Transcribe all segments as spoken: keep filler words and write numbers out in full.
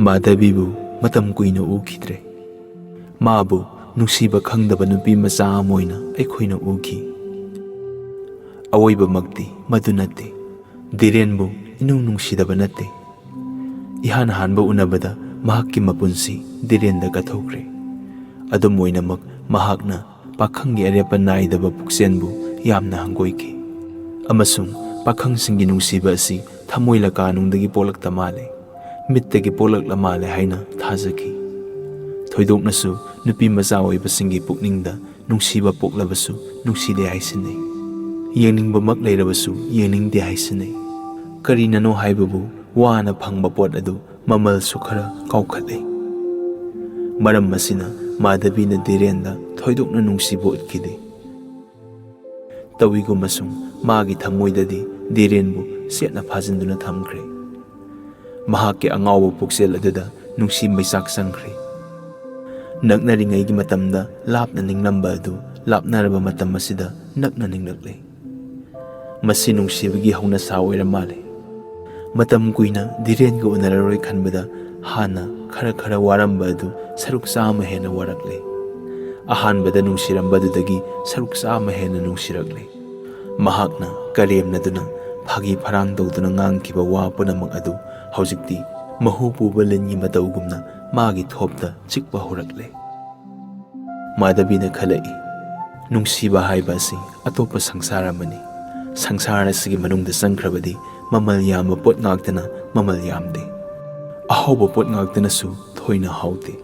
ꯃꯥꯙꯕꯤꯕꯨ ꯃꯇꯝ ꯀꯨꯏꯅ ꯎꯈꯤꯗ꯭ꯔꯦ꯫ ꯃꯥꯕꯨ ꯅꯨꯡꯁꯤꯕ ꯈꯪꯗꯕ ꯅꯨꯄꯤ ꯃꯆꯥ ꯑꯃ ꯑꯣꯏꯅ ꯑꯩꯈꯣꯏꯅ ꯎꯈꯤ꯫ ꯑꯋꯣꯏꯕꯃꯛꯇꯤ ꯃꯗꯨ ꯅꯠꯇꯦ꯫ ꯙꯤꯔꯦꯟꯕꯨ ꯏꯅꯨꯡ ꯅꯨꯡꯁꯤꯗꯕ ꯅꯠꯇꯦ꯫ ꯏꯍꯥꯟ ꯍꯥꯟꯕ ꯎꯅꯕꯗ ꯃꯍꯥꯛꯀꯤ ꯃꯄꯨꯟꯁꯤ ꯙꯤꯔꯦꯟꯗ ꯀꯠꯊꯣꯛꯈ꯭ꯔꯦ꯫ ꯑꯗꯨꯝ ꯑꯣꯏꯅꯃꯛ, ꯃꯍꯥꯛꯅ ꯄꯥꯈꯪꯒꯤ ꯑꯔꯦꯞꯄ ꯅꯥꯏꯗꯕ ꯄꯨꯛꯆꯦꯜꯕꯨ ꯌꯥꯝꯅ ꯍꯪꯒꯣꯏꯈꯤ꯫ ꯑꯃꯁꯨꯡ ꯄꯥꯈꯪꯁꯤꯡꯒꯤ ꯅꯨꯡꯁꯤꯕ ꯑꯁꯤ ꯊꯃꯣꯏ ꯂꯀꯥꯅꯨꯡꯗꯒꯤ ꯄꯣꯛꯂꯛꯇ ꯃꯥꯜꯂꯦ, ꯃꯤꯠꯇꯒꯤ ꯄꯣꯛꯂꯛꯂ ꯃꯥꯜꯂꯦ ꯍꯥꯏꯅ ꯊꯥꯖꯈꯤ꯫ ꯊꯣꯏꯗꯣꯛꯅꯁꯨ ꯅꯨꯄꯤ ꯃꯆꯥ ꯑꯣꯏꯕꯁꯤꯡꯒꯤ ꯄꯨꯛꯅꯤꯡꯗ ꯅꯨꯡꯁꯤꯕ ꯄꯣꯛꯂꯕꯁꯨ ꯅꯨꯡꯁꯤꯗꯦ ꯍꯥꯏꯁꯤꯟꯅꯩ꯫ ꯌꯦꯡꯅꯤꯡꯕꯃꯛ ꯂꯩꯔꯕꯁꯨ ꯌꯦꯡꯅꯤꯡꯗꯦ ꯍꯥꯏꯁꯤꯟꯅꯩ꯫ ꯀꯔꯤꯅꯅꯣ ꯍꯥꯏꯕꯕꯨ, ꯋꯥꯅ ꯐꯪꯕ ꯄꯣꯠ ꯑꯗꯨ ꯃꯃꯜꯁꯨ ꯈꯔ ꯀꯥꯎꯈꯠꯂꯦ꯫ ꯃꯔꯝ ꯑꯁꯤꯅ ꯃꯥꯙꯕꯤꯅ ꯙꯤꯔꯦꯟꯗ ꯊꯣꯏꯗꯣꯛꯅ ꯅꯨꯡꯁꯤꯕ ꯎꯠꯈꯤꯗꯦ꯫ ꯇꯧꯏꯒꯨꯝꯕꯁꯨꯡ ꯃꯥꯒꯤ ꯊꯃꯣꯏꯗꯗꯤ ꯙꯤꯔꯦꯟꯕꯨ ꯆꯦꯠꯅ ꯐꯥꯖꯤꯟꯗꯨꯅ ꯊꯝꯈ꯭ꯔꯦ꯫ ꯃꯍꯥꯛꯀꯤ ꯑꯉꯥꯎꯕ ꯄꯨꯛꯆꯦꯜ ꯑꯗꯨꯗ ꯅꯨꯡꯁꯤ ꯃꯩꯆꯥꯛ ꯆꯪꯈ꯭ꯔꯦ꯫ ꯅꯛꯅꯔꯤꯉꯩꯒꯤ ꯃꯇꯝꯗ ꯂꯥꯞꯅ ꯅꯤꯡꯂꯝꯕ ꯑꯗꯨ ꯂꯥꯞꯅꯔꯕ ꯃꯇꯝ ꯑꯁꯤꯗ ꯅꯛꯅ ꯅꯤꯡꯂꯛꯂꯦ꯫ ꯃꯁꯤ ꯅꯨꯡꯁꯤꯕꯒꯤ ꯍꯧꯅꯁꯥ ꯑꯣꯏꯔ ꯃꯥꯜꯂꯦ꯫ ꯃꯇꯝ ꯀꯨꯏꯅ ꯙꯤꯔꯦꯟꯒ ꯎꯅꯔꯔꯣꯏ ꯈꯟꯕꯗ ꯍꯥꯟꯅ ꯈꯔ ꯈꯔ ꯋꯥꯔꯝꯕ ꯑꯗꯨ ꯁꯔꯨꯛ ꯆꯥꯝꯃ ꯍꯦꯟꯅ ꯋꯥꯔꯛꯂꯦ꯫ ꯑꯍꯥꯟꯕꯗ ꯅꯨꯡꯁꯤꯔꯝꯕꯗꯨꯗꯒꯤ ꯁꯔꯨꯛ ꯆꯥꯝꯃ ꯍꯦꯟꯅ ꯅꯨꯡꯁꯤꯔꯛꯂꯦ꯫ ꯃꯍꯥꯛꯅ ꯀꯔꯦꯝꯅꯗꯨꯅ ꯐꯥꯒꯤ ꯐꯔꯥꯡ ꯇꯧꯗꯨꯅ ꯉꯥꯡꯈꯤꯕ ꯋꯥ ꯄꯨꯝꯅꯃꯛ ꯑꯗꯨ ꯍꯧꯖꯤꯛꯇꯤ ꯃꯍꯨ ꯄꯨꯕ ꯂꯤꯟꯒꯤ ꯃꯇꯧꯒꯨꯝꯅ ꯃꯥꯒꯤ ꯊꯣꯞꯇ ꯆꯤꯛꯄ ꯍꯧꯔꯛꯂꯦ꯫ ꯃꯥꯙꯕꯤꯅ ꯈꯜꯂꯛꯏ, ꯅꯨꯡꯁꯤꯕ ꯍꯥꯏꯕ ꯑꯁꯤ ꯑꯇꯣꯞꯄ ꯁꯪꯁꯥꯔ ꯑꯃꯅꯤ꯫ ꯁꯪꯁꯥꯔ ꯑꯁꯤꯒꯤ ꯃꯅꯨꯡꯗ ꯆꯪꯈ꯭ꯔꯕꯗꯤ ꯃꯃꯜ ꯌꯥꯝꯕ ꯄꯣꯠ ꯉꯥꯛꯇꯅ ꯃꯃꯜ ꯌꯥꯝꯗꯦ꯫ ꯑꯍꯥꯎꯕ ꯄꯣꯠ ꯉꯥꯛꯇꯅꯁꯨ ꯊꯣꯏꯅ ꯍꯥꯎꯇꯦ꯫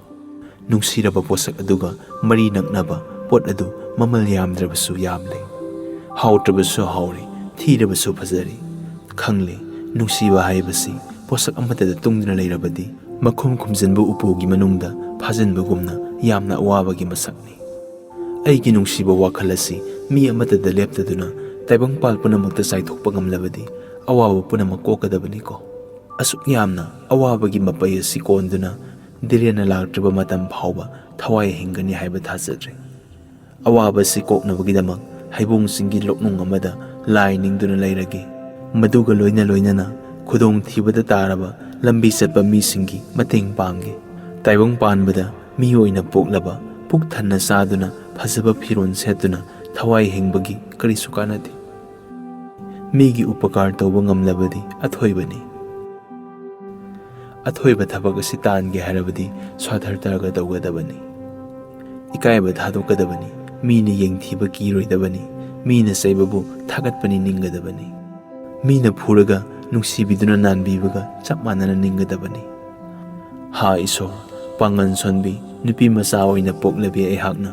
ꯅꯨꯡꯁꯤꯔꯕ ꯄꯣꯠꯁꯛ ꯑꯗꯨꯒ ꯃꯔꯤ ꯅꯛꯅꯕ ꯄꯣꯠ ꯑꯗꯨ ꯃꯃꯜ ꯌꯥꯝꯗ꯭ꯔꯕꯁꯨ ꯌꯥꯝꯂꯦ꯫ ꯍꯥꯎꯇ꯭ꯔꯕꯁꯨ ꯍꯥꯎꯔꯦ, ꯊꯤꯔꯕꯁꯨ ꯐꯖꯔꯦ꯫ ꯈꯪꯂꯦ, ꯅꯨꯡꯁꯤꯕ ꯍꯥꯏꯕꯁꯤ ꯄꯣꯠꯁꯛ ꯑꯃꯠꯇꯗ ꯇꯨꯡꯗꯨꯅ ꯂꯩꯔꯕꯗꯤ ꯃꯈꯨꯝ ꯈꯨꯝꯖꯤꯟꯕ ꯎꯄꯨꯒꯤ ꯃꯅꯨꯡꯗ ꯐꯥꯖꯤꯟꯕꯒꯨꯝꯅ ꯌꯥꯝꯅ ꯑꯋꯥꯕꯒꯤ ꯃꯁꯛꯅꯤ꯫ ꯑꯩꯒꯤ ꯅꯨꯡꯁꯤꯕ ꯋꯥꯈꯜ ꯑꯁꯤ ꯃꯤ ꯑꯃꯠꯇꯗ ꯂꯦꯞꯇꯗꯨꯅ ꯇꯥꯏꯕꯪꯄꯥꯜ ꯄꯨꯝꯅꯃꯛꯇ ꯆꯥꯏꯊꯣꯛꯄ ꯉꯝꯂꯕꯗꯤ ꯑꯋꯥꯕ ꯄꯨꯝꯅꯃꯛ ꯀꯣꯛꯀꯗꯕꯅꯤꯀꯣ꯫ ꯑꯁꯨꯛ ꯌꯥꯝꯅ ꯑꯋꯥꯕꯒꯤ ꯃꯄꯩ ꯑꯁꯤ ꯀꯣꯟꯗꯨꯅ ꯙꯤꯔꯦꯟꯅ ꯂꯥꯛꯇ꯭ꯔꯤꯕ ꯃꯇꯝ ꯐꯥꯎꯕ ꯊꯋꯥꯏ ꯍꯤꯡꯒꯅꯤ ꯍꯥꯏꯕ ꯊꯥꯖꯗ꯭ꯔꯦ꯫ ꯑꯋꯥꯕꯁꯤ ꯀꯣꯛꯅꯕꯒꯤꯗꯃꯛ ꯍꯩꯕꯣꯡ ꯆꯤꯡꯒꯤ ꯂꯣꯛꯅꯨꯡ ꯑꯃꯗ ꯂꯥꯏ ꯅꯤꯡꯗꯨꯅ ꯂꯩꯔꯒꯦ꯫ ꯃꯗꯨꯒ ꯂꯣꯏꯅ ꯂꯣꯏꯅꯅ ꯈꯨꯗꯣꯡꯊꯤꯕꯗ ꯇꯥꯔꯕ ꯂꯝꯕꯤ ꯆꯠꯄ ꯃꯤꯁꯤꯡꯒꯤ ꯃꯇꯦꯡ ꯄꯥꯡꯒꯦ꯫ ꯇꯥꯏꯕꯪ ꯄꯥꯟꯕꯗ ꯃꯤ ꯑꯣꯏꯅ ꯄꯣꯛꯂꯕ, ꯄꯨꯛ ꯊꯟꯅ ꯆꯥꯗꯨꯅ, ꯐꯖꯕ ꯐꯤꯔꯣꯜ ꯁꯦꯠꯇꯨꯅ ꯊꯋꯥꯏ ꯍꯤꯡꯕꯒꯤ ꯀꯔꯤꯁꯨ ꯀꯥꯟꯅꯗꯦ꯫ ꯃꯤꯒꯤ ꯎꯄꯀꯥꯔ ꯇꯧꯕ ꯉꯝꯂꯕꯗꯤ ꯑꯊꯣꯏꯕꯅꯤ꯫ ꯑꯊꯣꯏꯕ ꯊꯕꯛ ꯑꯁꯤ ꯇꯥꯟꯒꯦ ꯍꯥꯏꯔꯕꯗꯤ ꯁ꯭ꯋꯥꯊꯔꯇꯒ ꯇꯧꯒꯗꯕꯅꯤ꯫ ꯏꯀꯥꯏꯕ ꯊꯥꯗꯣꯛꯀꯗꯕꯅꯤ꯫ ꯃꯤꯅ ꯌꯦꯡꯊꯤꯕ ꯀꯤꯔꯣꯏꯗꯕꯅꯤ꯫ ꯃꯤꯅ ꯆꯩꯕꯕꯨ ꯊꯥꯒꯠꯄꯅꯤ ꯅꯤꯡꯒꯗꯕꯅꯤ꯫ ꯃꯤꯅ ꯐꯨꯔꯒ ꯅꯨꯡꯁꯤꯕꯤꯗꯨꯅ ꯅꯥꯟꯕꯤꯕꯒ ꯆꯞ ꯃꯥꯟꯅꯅ ꯅꯤꯡꯒꯗꯕꯅꯤ꯫ ꯍꯥ ꯏꯁꯣꯔ, ꯄꯥꯡꯒꯜ ꯁꯣꯟꯕꯤ ꯅꯨꯄꯤ ꯃꯆꯥ ꯑꯣꯏꯅ ꯄꯣꯛꯂꯕꯤ ꯑꯩꯍꯥꯛꯅ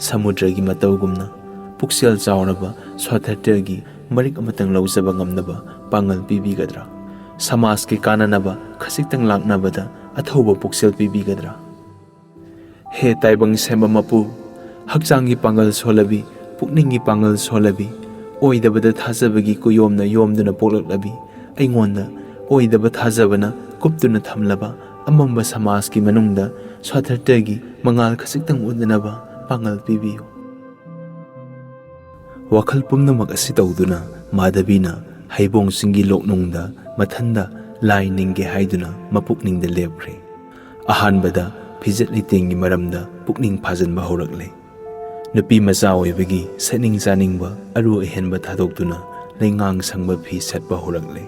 ꯁꯃꯨꯗ꯭ꯔꯒꯤ ꯃꯇꯧꯒꯨꯝꯅ ꯄꯨꯛꯆꯦꯜ ꯆꯥꯎꯔꯕ ꯁ꯭ꯋꯥꯊꯔꯇꯒꯤ ꯃꯔꯤꯛ ꯑꯃꯇꯪ ꯂꯧꯖꯕ ꯉꯝꯅꯕ ꯄꯥꯡꯒꯜ ꯄꯤꯕꯤꯒꯗ꯭ꯔꯥ? ꯁꯃꯥꯖꯀꯤ ꯀꯥꯟꯅꯅꯕ ꯈꯖꯤꯛꯇꯪ ꯂꯥꯛꯅꯕꯗ ꯑꯊꯧꯕ ꯄꯨꯛꯆꯦꯜ ꯄꯤꯕꯤꯒꯗ꯭ꯔꯥ? ꯍꯦ ꯇꯥꯏꯕꯪ ꯁꯦꯝꯕ ꯃꯄꯨ, ꯍꯛꯆꯥꯡꯒꯤ ꯄꯥꯡꯒꯜ ꯁꯣꯜꯂꯕꯤ, ꯄꯨꯛꯅꯤꯡꯒꯤ ꯄꯥꯡꯒꯜ ꯁꯣꯜꯂꯕꯤ, ꯑꯣꯏꯗꯕꯗ ꯊꯥꯖꯕꯒꯤ ꯀꯨꯌꯣꯝꯅ ꯌꯣꯝꯗꯨꯅ ꯄꯣꯛꯂꯛꯂꯕꯤ ꯑꯩꯉꯣꯟꯗ ꯑꯣꯏꯗꯕ ꯊꯥꯖꯕꯅ ꯀꯨꯞꯇꯨꯅ ꯊꯝꯂꯕ ꯑꯃꯝꯕ ꯁꯃꯥꯖꯀꯤ ꯃꯅꯨꯡꯗ ꯁ꯭ꯋꯥꯊꯔꯇꯒꯤ ꯃꯉꯥꯜ ꯈꯖꯤꯛꯇꯪ ꯎꯠꯅꯅꯕ ꯄꯥꯡꯒꯜ ꯄꯤꯕꯤꯌꯨ꯫ ꯋꯥꯈꯜ ꯄꯨꯝꯅꯃꯛ ꯑꯁꯤ ꯇꯧꯗꯨꯅ ꯃꯥꯙꯕꯤꯅ ꯍꯩꯕꯣꯡ ꯆꯤꯡꯒꯤ ꯂꯣꯛꯅꯨꯡꯗ ꯃꯊꯟꯗ ꯂꯥꯏ ꯅꯤꯡꯒꯦ ꯍꯥꯏꯗꯨꯅ ꯃꯄꯨꯛꯅꯤꯡꯗ ꯂꯦꯞꯈ꯭ꯔꯦ꯫ ꯑꯍꯥꯟꯕꯗ ꯐꯤꯖꯦꯠ ꯂꯩꯇꯦꯡꯒꯤ ꯃꯔꯝꯗ ꯄꯨꯛꯅꯤꯡ ꯐꯥꯖꯤꯟꯕ ꯍꯧꯔꯛꯂꯦ꯫ ꯅꯨꯄꯤ ꯃꯆꯥ ꯑꯣꯏꯕꯒꯤ ꯁꯦꯠꯅꯤꯡ ꯆꯥꯅꯤꯡꯕ ꯑꯔꯨ ꯑꯍꯦꯟꯕ ꯊꯥꯗꯣꯛꯇꯨꯅ ꯂꯩꯉꯥꯡ ꯁꯪꯕ ꯐꯤ ꯁꯦꯠꯄ ꯍꯧꯔꯛꯂꯦ꯫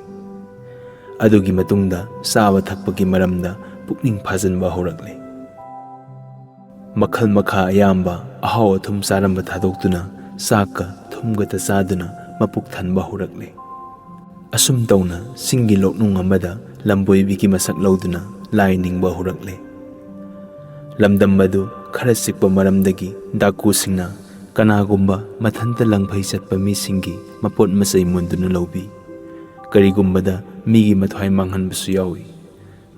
ꯑꯗꯨꯒꯤ ꯃꯇꯨꯡꯗ ꯆꯥꯕ ꯊꯛꯄꯒꯤ ꯃꯔꯝꯗ ꯄꯨꯛꯅꯤꯡ ꯐꯥꯖꯤꯟꯕ ꯍꯧꯔꯛꯂꯦ꯫ ꯃꯈꯜ ꯃꯈꯥ ꯑꯌꯥꯝꯕ ꯑꯍꯥꯎ ꯑꯊꯨꯝ ꯆꯥꯔꯝꯕ ꯊꯥꯗꯣꯛꯇꯨꯅ ꯆꯥꯛꯀ ꯊꯨꯝꯒꯇ ꯆꯥꯗꯨꯅ ꯃꯄꯨꯛ ꯊꯟꯕ ꯍꯧꯔꯛꯂꯦ꯫ ꯑꯁꯨꯝ ꯇꯧꯅ ꯆꯤꯡꯒꯤ ꯂꯣꯛꯅꯨꯡ ꯑꯃꯗ ꯂꯝꯕꯣꯏꯕꯤꯒꯤ ꯃꯁꯛ ꯂꯧꯗꯨꯅ ꯂꯥꯏ ꯅꯤꯡꯕ ꯍꯧꯔꯛꯂꯦ꯫ ꯂꯝꯗꯝ ꯑꯗꯨ ꯈꯔ ꯆꯤꯛꯄ ꯃꯔꯝꯗꯒꯤ ꯗꯥꯀꯨꯁꯤꯡꯅ ꯀꯅꯥꯒꯨꯝꯕ ꯃꯊꯟꯇ ꯂꯪꯐꯩ ꯆꯠꯄ ꯃꯤꯁꯤꯡꯒꯤ ꯃꯄꯣꯠ ꯃꯆꯩ ꯃꯨꯟꯗꯨꯅ ꯂꯧꯕꯤ꯫ ꯀꯔꯤꯒꯨꯝꯕꯗ ꯃꯤꯒꯤ ꯃꯊ꯭ꯋꯥꯏ ꯃꯥꯡꯍꯟꯕꯁꯨ ꯌꯥꯎꯏ꯫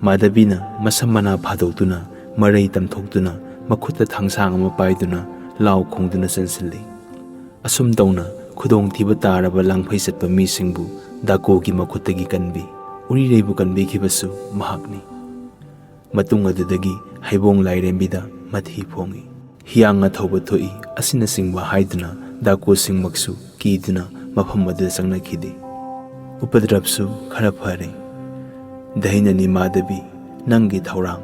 ꯃꯥꯙꯕꯤꯅ ꯃꯁꯝ ꯃꯅꯥ ꯐꯥꯗꯣꯛꯇꯨꯅ ꯃꯔꯩ ꯇꯝꯊꯣꯛꯇꯨꯅ ꯃꯈꯨꯠꯇ ꯊꯥꯡꯁꯥꯡ ꯑꯃ ꯄꯥꯏꯗꯨꯅ ꯂꯥꯎ ꯈꯣꯡꯗꯨꯅ ꯆꯦꯟꯁꯤꯜꯂꯤ꯫ ꯑꯁꯨꯝ ꯇꯧꯅ ꯈꯨꯗꯣꯡꯊꯤꯕ ꯇꯥꯔꯕ ꯂꯥꯡꯐꯩ ꯆꯠꯄ ꯃꯤꯁꯤꯡꯕꯨ ꯗꯥꯀꯣꯒꯤ ꯃꯈꯨꯠꯇꯒꯤ ꯀꯟꯕꯤ꯫ ꯎꯔꯤꯔꯩꯕꯨ ꯀꯟꯕꯤꯈꯤꯕꯁꯨ ꯃꯍꯥꯛꯅꯤ꯫ ꯃꯇꯨꯡ ꯑꯗꯨꯗꯒꯤ ꯍꯩꯕꯣꯡ ꯂꯥꯏꯔꯦꯝꯕꯤꯗ ꯃꯊꯤ ꯐꯣꯡꯏ꯫ ꯍꯤꯌꯥꯡ ꯑꯊꯧꯕ ꯊꯣꯛꯏ ꯑꯁꯤꯅꯆꯤꯡꯕ ꯍꯥꯏꯗꯨꯅ ꯗꯥꯀꯨꯁꯤꯡꯃꯛꯁꯨ ꯀꯤꯗꯨꯅ ꯃꯐꯝ ꯑꯗꯨꯗ ꯆꯪꯅꯈꯤꯗꯦ꯫ ꯎꯄꯗ꯭ꯔꯕꯁꯨ ꯈꯔ ꯐꯔꯦ꯫ ꯗꯩꯅꯅꯤ ꯃꯥꯙꯕꯤ, ꯅꯪꯒꯤ ꯊꯧꯔꯥꯡ꯫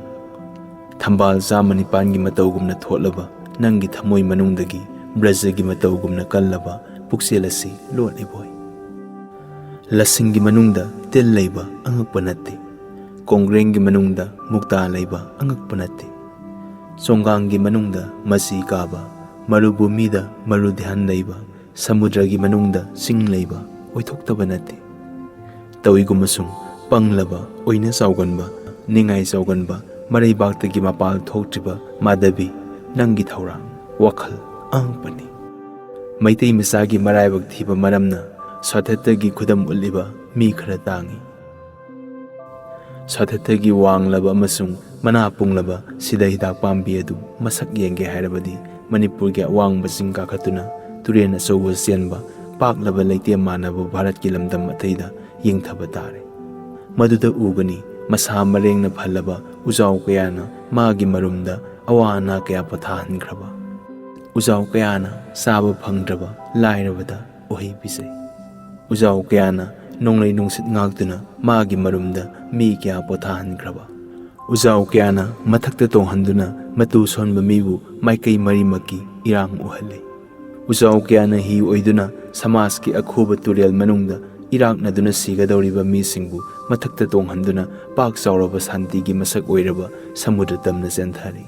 ꯊꯝꯕꯥꯜ ꯆꯥꯝꯃ ꯅꯤꯄꯥꯟꯒꯤ ꯃꯇꯧꯒꯨꯝꯅ ꯊꯣꯠꯂꯕ ꯅꯪꯒꯤ ꯊꯃꯣꯏ ꯃꯅꯨꯡꯗꯒꯤ ꯕ꯭ꯔꯖꯒꯤ ꯃꯇꯧꯒꯨꯝꯅ ꯀꯜꯂꯕ ꯄꯨꯛꯆꯦꯜ ꯑꯁꯤ ꯂꯣꯠꯂꯤꯕꯣꯏ꯫ ꯂꯁꯤꯡꯒꯤ ꯃꯅꯨꯡꯗ ꯇꯤꯜ ꯂꯩꯕ ꯑꯉꯛꯄ ꯅꯠꯇꯦ꯫ ꯀꯣꯡꯒ꯭ꯔꯦꯡꯒꯤ ꯃꯅꯨꯡꯗ ꯃꯨꯛꯇꯥ ꯂꯩꯕ ꯑꯉꯛꯄ ꯅꯠꯇꯦ꯫ ꯆꯣꯡꯒꯥꯡꯒꯤ ꯃꯅꯨꯡꯗ ꯃꯆꯤ ꯀꯥꯕ, ꯃꯔꯨꯚꯨꯃꯤꯗ ꯃꯔꯨ ꯙ꯭ꯌꯥꯟ ꯂꯩꯕ, ꯁꯃꯨꯗ꯭ꯔꯒꯤ ꯃꯅꯨꯡꯗ ꯆꯤꯡ ꯂꯩꯕ ꯑꯣꯏꯊꯣꯛꯇꯕ ꯅꯠꯇꯦ꯫ ꯇꯧꯏꯒꯨꯝꯕꯁꯨꯡ ꯄꯪꯂꯕ, ꯑꯣꯏꯅ ꯆꯥꯎꯒꯟꯕ, ꯅꯤꯡꯉꯥꯏ ꯆꯥꯎꯒꯟꯕ, ꯃꯔꯩꯕꯥꯛꯇꯒꯤ ꯃꯄꯥꯜ ꯊꯣꯛꯇ꯭ꯔꯤꯕ ꯃꯥꯙꯕꯤ, ꯅꯪꯒꯤ ꯊꯧꯔꯥꯡ, ꯋꯥꯈꯜ ꯑꯉꯛꯄꯅꯤ꯫ ꯃꯩꯇꯩ ꯃꯆꯥꯒꯤ ꯃꯔꯥꯏꯕꯛ ꯊꯤꯕ ꯃꯔꯝꯅ ꯁꯣꯊꯦꯠꯇꯒꯤ ꯈꯨꯗꯝ ꯎꯠꯂꯤꯕ ꯃꯤ ꯈꯔ ꯇꯥꯡꯏ꯫ ꯁꯣꯊꯦꯠꯇꯒꯤ ꯋꯥꯡꯂꯕ ꯑꯃꯁꯨꯡ ꯃꯅꯥ ꯄꯨꯡꯂꯕ ꯁꯤꯗ ꯍꯤꯗꯥꯛ ꯄꯥꯝꯕꯤ ꯑꯗꯨ ꯃꯁꯛ ꯌꯦꯡꯒꯦ ꯍꯥꯏꯔꯕꯗꯤ ꯃꯅꯤꯄꯨꯔꯒꯤ ꯑꯋꯥꯡꯕ ꯆꯤꯡ ꯀꯥꯈꯠꯇꯨꯅ ꯇꯨꯔꯦꯟ ꯑꯆꯧꯕ ꯆꯦꯟꯕ ꯄꯥꯛꯂꯕ ꯂꯩꯇꯦꯝ ꯃꯥꯟꯅꯕ ꯚꯥꯔꯠꯀꯤ ꯂꯝꯗꯝ ꯑꯇꯩꯗ ꯌꯦꯡꯊꯕ ꯇꯥꯔꯦ꯫ ꯃꯗꯨꯗ ꯎꯒꯅꯤ ꯃꯁꯥ ꯃꯔꯦꯡꯅ ꯐꯜꯂꯕ ꯎꯖꯥꯎ ꯀꯌꯥꯅ ꯃꯥꯒꯤ ꯃꯔꯨꯝꯗ ꯑꯋꯥ ꯑꯅꯥ ꯀꯌꯥ ꯄꯣꯊꯥꯍꯟꯈ꯭ꯔꯕ꯫ ꯎꯖꯥꯎ ꯀꯌꯥꯅ ꯆꯥꯕ ꯐꯪꯗ꯭ꯔꯕ ꯂꯥꯏꯔꯕꯗ ꯎꯍꯩ ꯄꯤꯖꯩ꯫ ꯎꯖꯥꯎ ꯀꯌꯥꯅ ꯅꯣꯡꯂꯩ ꯅꯨꯡꯁꯤꯠ ꯉꯥꯛꯇꯨꯅ ꯃꯥꯒꯤ ꯃꯔꯨꯝꯗ ꯃꯤ ꯀꯌꯥ ꯄꯣꯊꯥꯍꯟꯈ꯭ꯔꯕ꯫ ꯎꯖꯥꯎ ꯀꯌꯥꯅ ꯃꯊꯛꯇ ꯇꯣꯡꯍꯟꯗꯨꯅ ꯃꯇꯨ ꯁꯣꯟꯕ ꯃꯤꯕꯨ ꯃꯥꯏꯀꯩ ꯃꯔꯤꯃꯛꯀꯤ ꯏꯔꯥꯡ ꯎꯍꯜꯂꯤ꯫ ꯎꯖꯥꯎ ꯀꯌꯥꯅ ꯍꯤ ꯑꯣꯏꯗꯨꯅ ꯁꯃꯥꯖꯀꯤ ꯑꯈꯨꯕ ꯇꯨꯔꯦꯜ ꯃꯅꯨꯡꯗ ꯏꯔꯥꯛꯅꯗꯨꯅ ꯁꯤꯒꯗꯧꯔꯤꯕ ꯃꯤꯁꯤꯡꯕꯨ ꯃꯊꯛꯇ ꯇꯣꯡꯍꯟꯗꯨꯅ ꯄꯥꯛ ꯆꯥꯎꯔꯕ ꯁꯥꯟꯇꯤꯒꯤ ꯃꯁꯛ ꯑꯣꯏꯔꯕ ꯁꯃꯨꯗ꯭ꯔ ꯇꯝꯅ ꯆꯦꯟꯊꯔꯤ꯫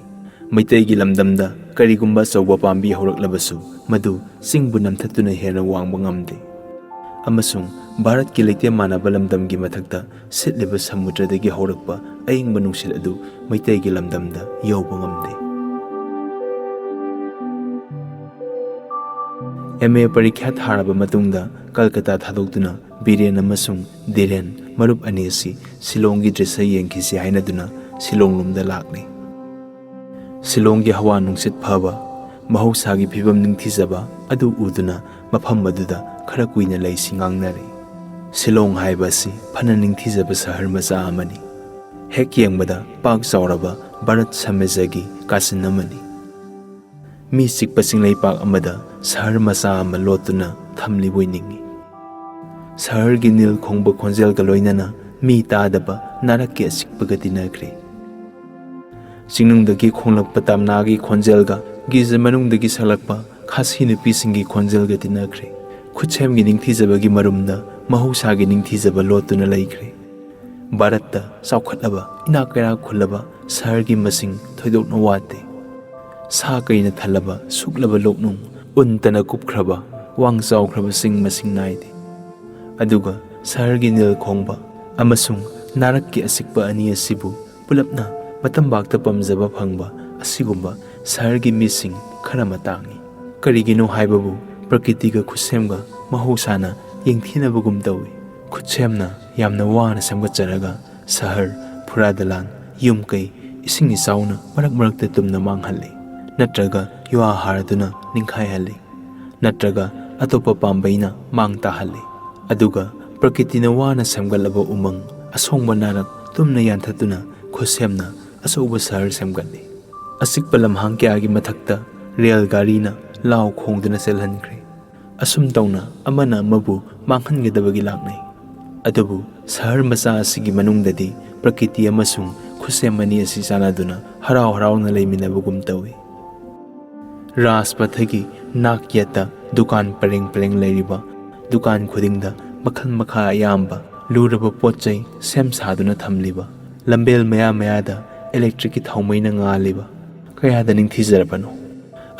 ꯃꯩꯇꯩꯒꯤ ꯂꯝꯗꯝꯗ ꯀꯔꯤꯒꯨꯝꯕ ꯑꯆꯧꯕ ꯄꯥꯝꯕꯤ ꯍꯧꯔꯛꯂꯕꯁꯨ ꯃꯗꯨ ꯆꯤꯡꯕꯨ ꯅꯝꯊꯠꯇꯨꯅ ꯍꯦꯟꯅ ꯋꯥꯡꯕ ꯉꯝꯗꯦ꯫ ꯑꯃꯁꯨꯡ ꯚꯥꯔꯠꯀꯤ ꯂꯩꯇꯦꯝ ꯃꯥꯟꯅꯕ ꯂꯝꯗꯝꯒꯤ ꯃꯊꯛꯇ ꯁꯤꯠꯂꯤꯕ ꯁꯃꯨꯗ꯭ꯔꯗꯒꯤ ꯍꯧꯔꯛꯄ ꯑꯏꯪꯕ ꯅꯨꯡꯁꯤꯠ ꯑꯗꯨ ꯃꯩꯇꯩꯒꯤ ꯂꯝꯗꯝꯗ ꯌꯧꯕ ꯉꯝꯗꯦ꯫ ꯑꯦꯝ ꯑꯦ ꯄꯔꯤꯈ꯭ꯌꯥ ꯊꯥꯔꯕ ꯃꯇꯨꯡꯗ ꯀꯜꯀꯇꯥ ꯊꯥꯗꯣꯛꯇꯨꯅ ꯕꯤꯔꯦꯟ ꯑꯃꯁꯨꯡ ꯙꯤꯔꯦꯟ ꯃꯔꯨꯞ ꯑꯅꯤ ꯑꯁꯤ ꯁꯤꯂꯣꯡꯒꯤ ꯗ꯭ꯔꯤꯁ꯭ꯌ ꯌꯦꯡꯈꯤꯁꯤ ꯍꯥꯏꯅꯗꯨꯅ ꯁꯤꯂꯣꯡꯂꯣꯝꯗ ꯂꯥꯛꯂꯤ꯫ ꯁꯤꯂꯣꯡꯒꯤ ꯍꯋꯥ ꯅꯨꯡꯁꯤꯠ ꯐꯕ, ꯃꯍꯧꯁꯥꯒꯤ ꯐꯤꯕꯝ ꯅꯤꯡꯊꯤꯖꯕ ꯑꯗꯨ ꯎꯗꯨꯅ ꯃꯐꯝ ꯑꯗꯨꯗ ꯈꯔ ꯀꯨꯏꯅ ꯂꯩꯁꯤ ꯉꯥꯡꯅꯔꯦ꯫ ꯁꯤꯂꯣꯡ ꯍꯥꯏꯕ ꯑꯁꯤ ꯐꯅ ꯅꯤꯡꯊꯤꯖꯕ ꯁꯍꯔ ꯃꯆꯥ ꯑꯃꯅꯤ꯫ ꯍꯦꯛ ꯌꯦꯡꯕꯗ ꯄꯥꯛ ꯆꯥꯎꯔꯕ ꯚꯥꯔꯠ ꯁꯥꯝꯔꯥꯖ꯭ꯌꯒꯤ ꯀꯥꯆꯤꯟ ꯑꯃꯅꯤ꯫ ꯃꯤ ꯆꯤꯛꯄ ꯆꯤꯡꯂꯩꯄꯥꯛ ꯑꯃꯗ ꯁꯍꯔ ꯃꯆꯥ ꯑꯃ ꯂꯣꯠꯇꯨꯅ ꯊꯝꯂꯤꯕꯣꯏ ꯅꯤꯡꯏ꯫ ꯁꯍꯔꯒꯤ ꯅꯤꯜ ꯈꯣꯡꯕ ꯈꯣꯟꯖꯦꯜꯒ ꯂꯣꯏꯅꯅ ꯃꯤ ꯇꯥꯗꯕ ꯅꯥꯔꯛꯀꯤ ꯑꯁꯤꯛꯄꯒ ꯇꯤꯟꯅꯈ꯭ꯔꯦ꯫ ꯆꯤꯡꯅꯨꯡꯗꯒꯤ ꯈꯣꯡꯂꯛꯄ ꯇꯝꯅꯥꯒꯤ ꯈꯣꯟꯖꯦꯜꯒ ꯒꯤꯖ ꯃꯅꯨꯡꯗꯒꯤ ꯁꯛꯂꯛꯄ ꯈꯥꯁꯤ ꯅꯨꯄꯤꯁꯤꯡꯒꯤ ꯈꯣꯟꯖꯦꯜꯒ ꯇꯤꯟꯅꯈ꯭ꯔꯦ꯫ ꯈꯨꯠꯁꯦꯝꯒꯤ ꯅꯤꯡꯊꯤꯖꯕꯒꯤ ꯃꯔꯨꯝꯗ ꯃꯍꯧꯁꯥꯒꯤ ꯅꯤꯡꯊꯤꯖꯕ ꯂꯣꯠꯇꯨꯅ ꯂꯩꯈ꯭ꯔꯦ꯫ ꯚꯥꯔꯠꯇ ꯆꯥꯎꯈꯠꯂꯕ, ꯏꯅꯥꯛ ꯀꯩꯔꯥꯛ ꯈꯨꯜꯂꯕ ꯁꯍꯔꯒꯤ ꯃꯁꯤꯡ ꯊꯣꯏꯗꯣꯛꯅ ꯋꯥꯠꯇꯦ꯫ ꯁꯥ ꯀꯩꯅ ꯊꯜꯂꯕ, ꯁꯨꯛꯂꯕ ꯂꯣꯛꯅꯨꯡ, ꯎꯟꯇꯅ ꯀꯨꯞꯈ꯭ꯔꯕ, ꯋꯥꯡ ꯆꯥꯎꯈ꯭ꯔꯕ ꯆꯤꯡ ꯃꯁꯤꯡ ꯅꯥꯏꯗꯦ꯫ ꯑꯗꯨꯒ ꯁꯍꯔꯒꯤ ꯅꯤꯜ ꯈꯣꯡꯕ ꯑꯃꯁꯨꯡ ꯅꯥꯔꯛꯀꯤ ꯑꯁꯤꯛꯄ ꯑꯅꯤ ꯑꯁꯤꯕꯨ ꯄꯨꯂꯞꯅ ꯃꯇꯝꯕꯥꯛꯇ ꯄꯥꯝꯖꯕ ꯐꯪꯕ ꯑꯁꯤꯒꯨꯝꯕ ꯁꯍꯔꯒꯤ ꯃꯤꯁꯤꯡ ꯈꯔ ꯃꯇꯥꯡꯅꯤ꯫ ꯀꯔꯤꯒꯤꯅꯣ ꯍꯥꯏꯕꯕꯨ ꯄ꯭ꯔꯀꯤꯇꯤꯒ ꯈꯨꯠꯁꯦꯝꯒ ꯃꯍꯧꯁꯥꯅ ꯌꯦꯡꯊꯤꯅꯕꯒꯨꯝ ꯇꯧꯏ꯫ ꯈꯨꯠꯁꯦꯝꯅ ꯌꯥꯝꯅ ꯋꯥꯅ ꯁꯦꯝꯒꯠꯆꯔꯒ ꯁꯍꯔ, ꯐꯨꯔꯥ ꯗꯂꯥꯟ, ꯌꯨꯝ ꯀꯩ, ꯏꯁꯤꯡ ꯏꯆꯥꯎꯅ ꯃꯔꯛ ꯃꯔꯛꯇ ꯇꯨꯝꯅ ꯃꯥꯡꯍꯜꯂꯤ, ꯅꯠꯇ꯭ꯔꯒ ꯌꯨꯍꯥ ꯍꯥꯔꯗꯨꯅ ꯅꯤꯡꯈꯥꯏꯍꯜꯂꯤ, ꯅꯠꯇ꯭ꯔꯒ ꯑꯇꯣꯞꯄ ꯄꯥꯝꯕꯩꯅ ꯃꯥꯡ ꯇꯥꯍꯜꯂꯤ꯫ ꯑꯗꯨꯒ ꯄ꯭ꯔꯀꯤꯇꯤꯅ ꯋꯥꯅ ꯁꯦꯝꯒꯠꯂꯕ ꯎꯃꯪ, ꯑꯁꯣꯡꯕ ꯅꯥꯔꯛ ꯇꯨꯝꯅ ꯌꯥꯟꯊꯠꯇꯨꯅ ꯈꯨꯠꯁꯦꯝꯅ ꯑꯆꯧꯕ ꯁꯍꯔ ꯁꯦꯝꯒꯠꯂꯤ꯫ ꯑꯆꯤꯛꯄ ꯂꯝꯍꯥꯡ ꯀꯌꯥꯒꯤ ꯃꯊꯛꯇ ꯔꯦꯜ ꯒꯥꯔꯤꯅ ꯂꯥꯎ ꯈꯣꯡꯗꯨꯅ ꯆꯦꯜꯍꯟꯈ꯭ꯔꯦ꯫ ꯑꯁꯨꯝ ꯇꯧꯅ ꯑꯃꯅ ꯑꯃꯕꯨ ꯃꯥꯡꯍꯟꯒꯗꯕꯒꯤ ꯂꯥꯛꯅꯩ꯫ ꯑꯗꯨꯕꯨ ꯁꯍꯔ ꯃꯆꯥ ꯑꯁꯤꯒꯤ ꯃꯅꯨꯡꯗꯗꯤ ꯄ꯭ꯔꯀꯤꯇꯤ ꯑꯃꯁꯨꯡ ꯈꯨꯠꯁꯦꯝ ꯑꯅꯤ ꯑꯁꯤ ꯆꯥꯟꯅꯗꯨꯅ ꯍꯔꯥꯎ ꯍꯔꯥꯎꯅ ꯂꯩꯃꯤꯟꯅꯕꯒꯨꯝ ꯇꯧꯏ꯫ ꯔꯥꯖꯄꯊꯒꯤ ꯅꯥꯛ ꯌꯦꯠꯇ ꯗꯨꯀꯥꯟ ꯄꯔꯦꯡ ꯄꯔꯦꯡ ꯂꯩꯔꯤꯕ ꯗꯨꯀꯥꯟ ꯈꯨꯗꯤꯡꯗ ꯃꯈꯜ ꯃꯈꯥ ꯑꯌꯥꯝꯕ ꯂꯨꯔꯕ ꯄꯣꯠ ꯆꯩ ꯁꯦꯝ ꯁꯥꯗꯨꯅ ꯊꯝꯂꯤꯕ, ꯂꯝꯕꯦꯜ ꯃꯌꯥ ꯃꯌꯥꯗ ꯏꯂꯦꯛꯇ꯭ꯔꯤꯛꯀꯤ ꯊꯥꯎꯃꯩꯅ ꯉꯥꯜꯂꯤꯕ ꯀꯌꯥꯗ ꯅꯤꯡꯊꯤꯖꯔꯕꯅꯣ꯫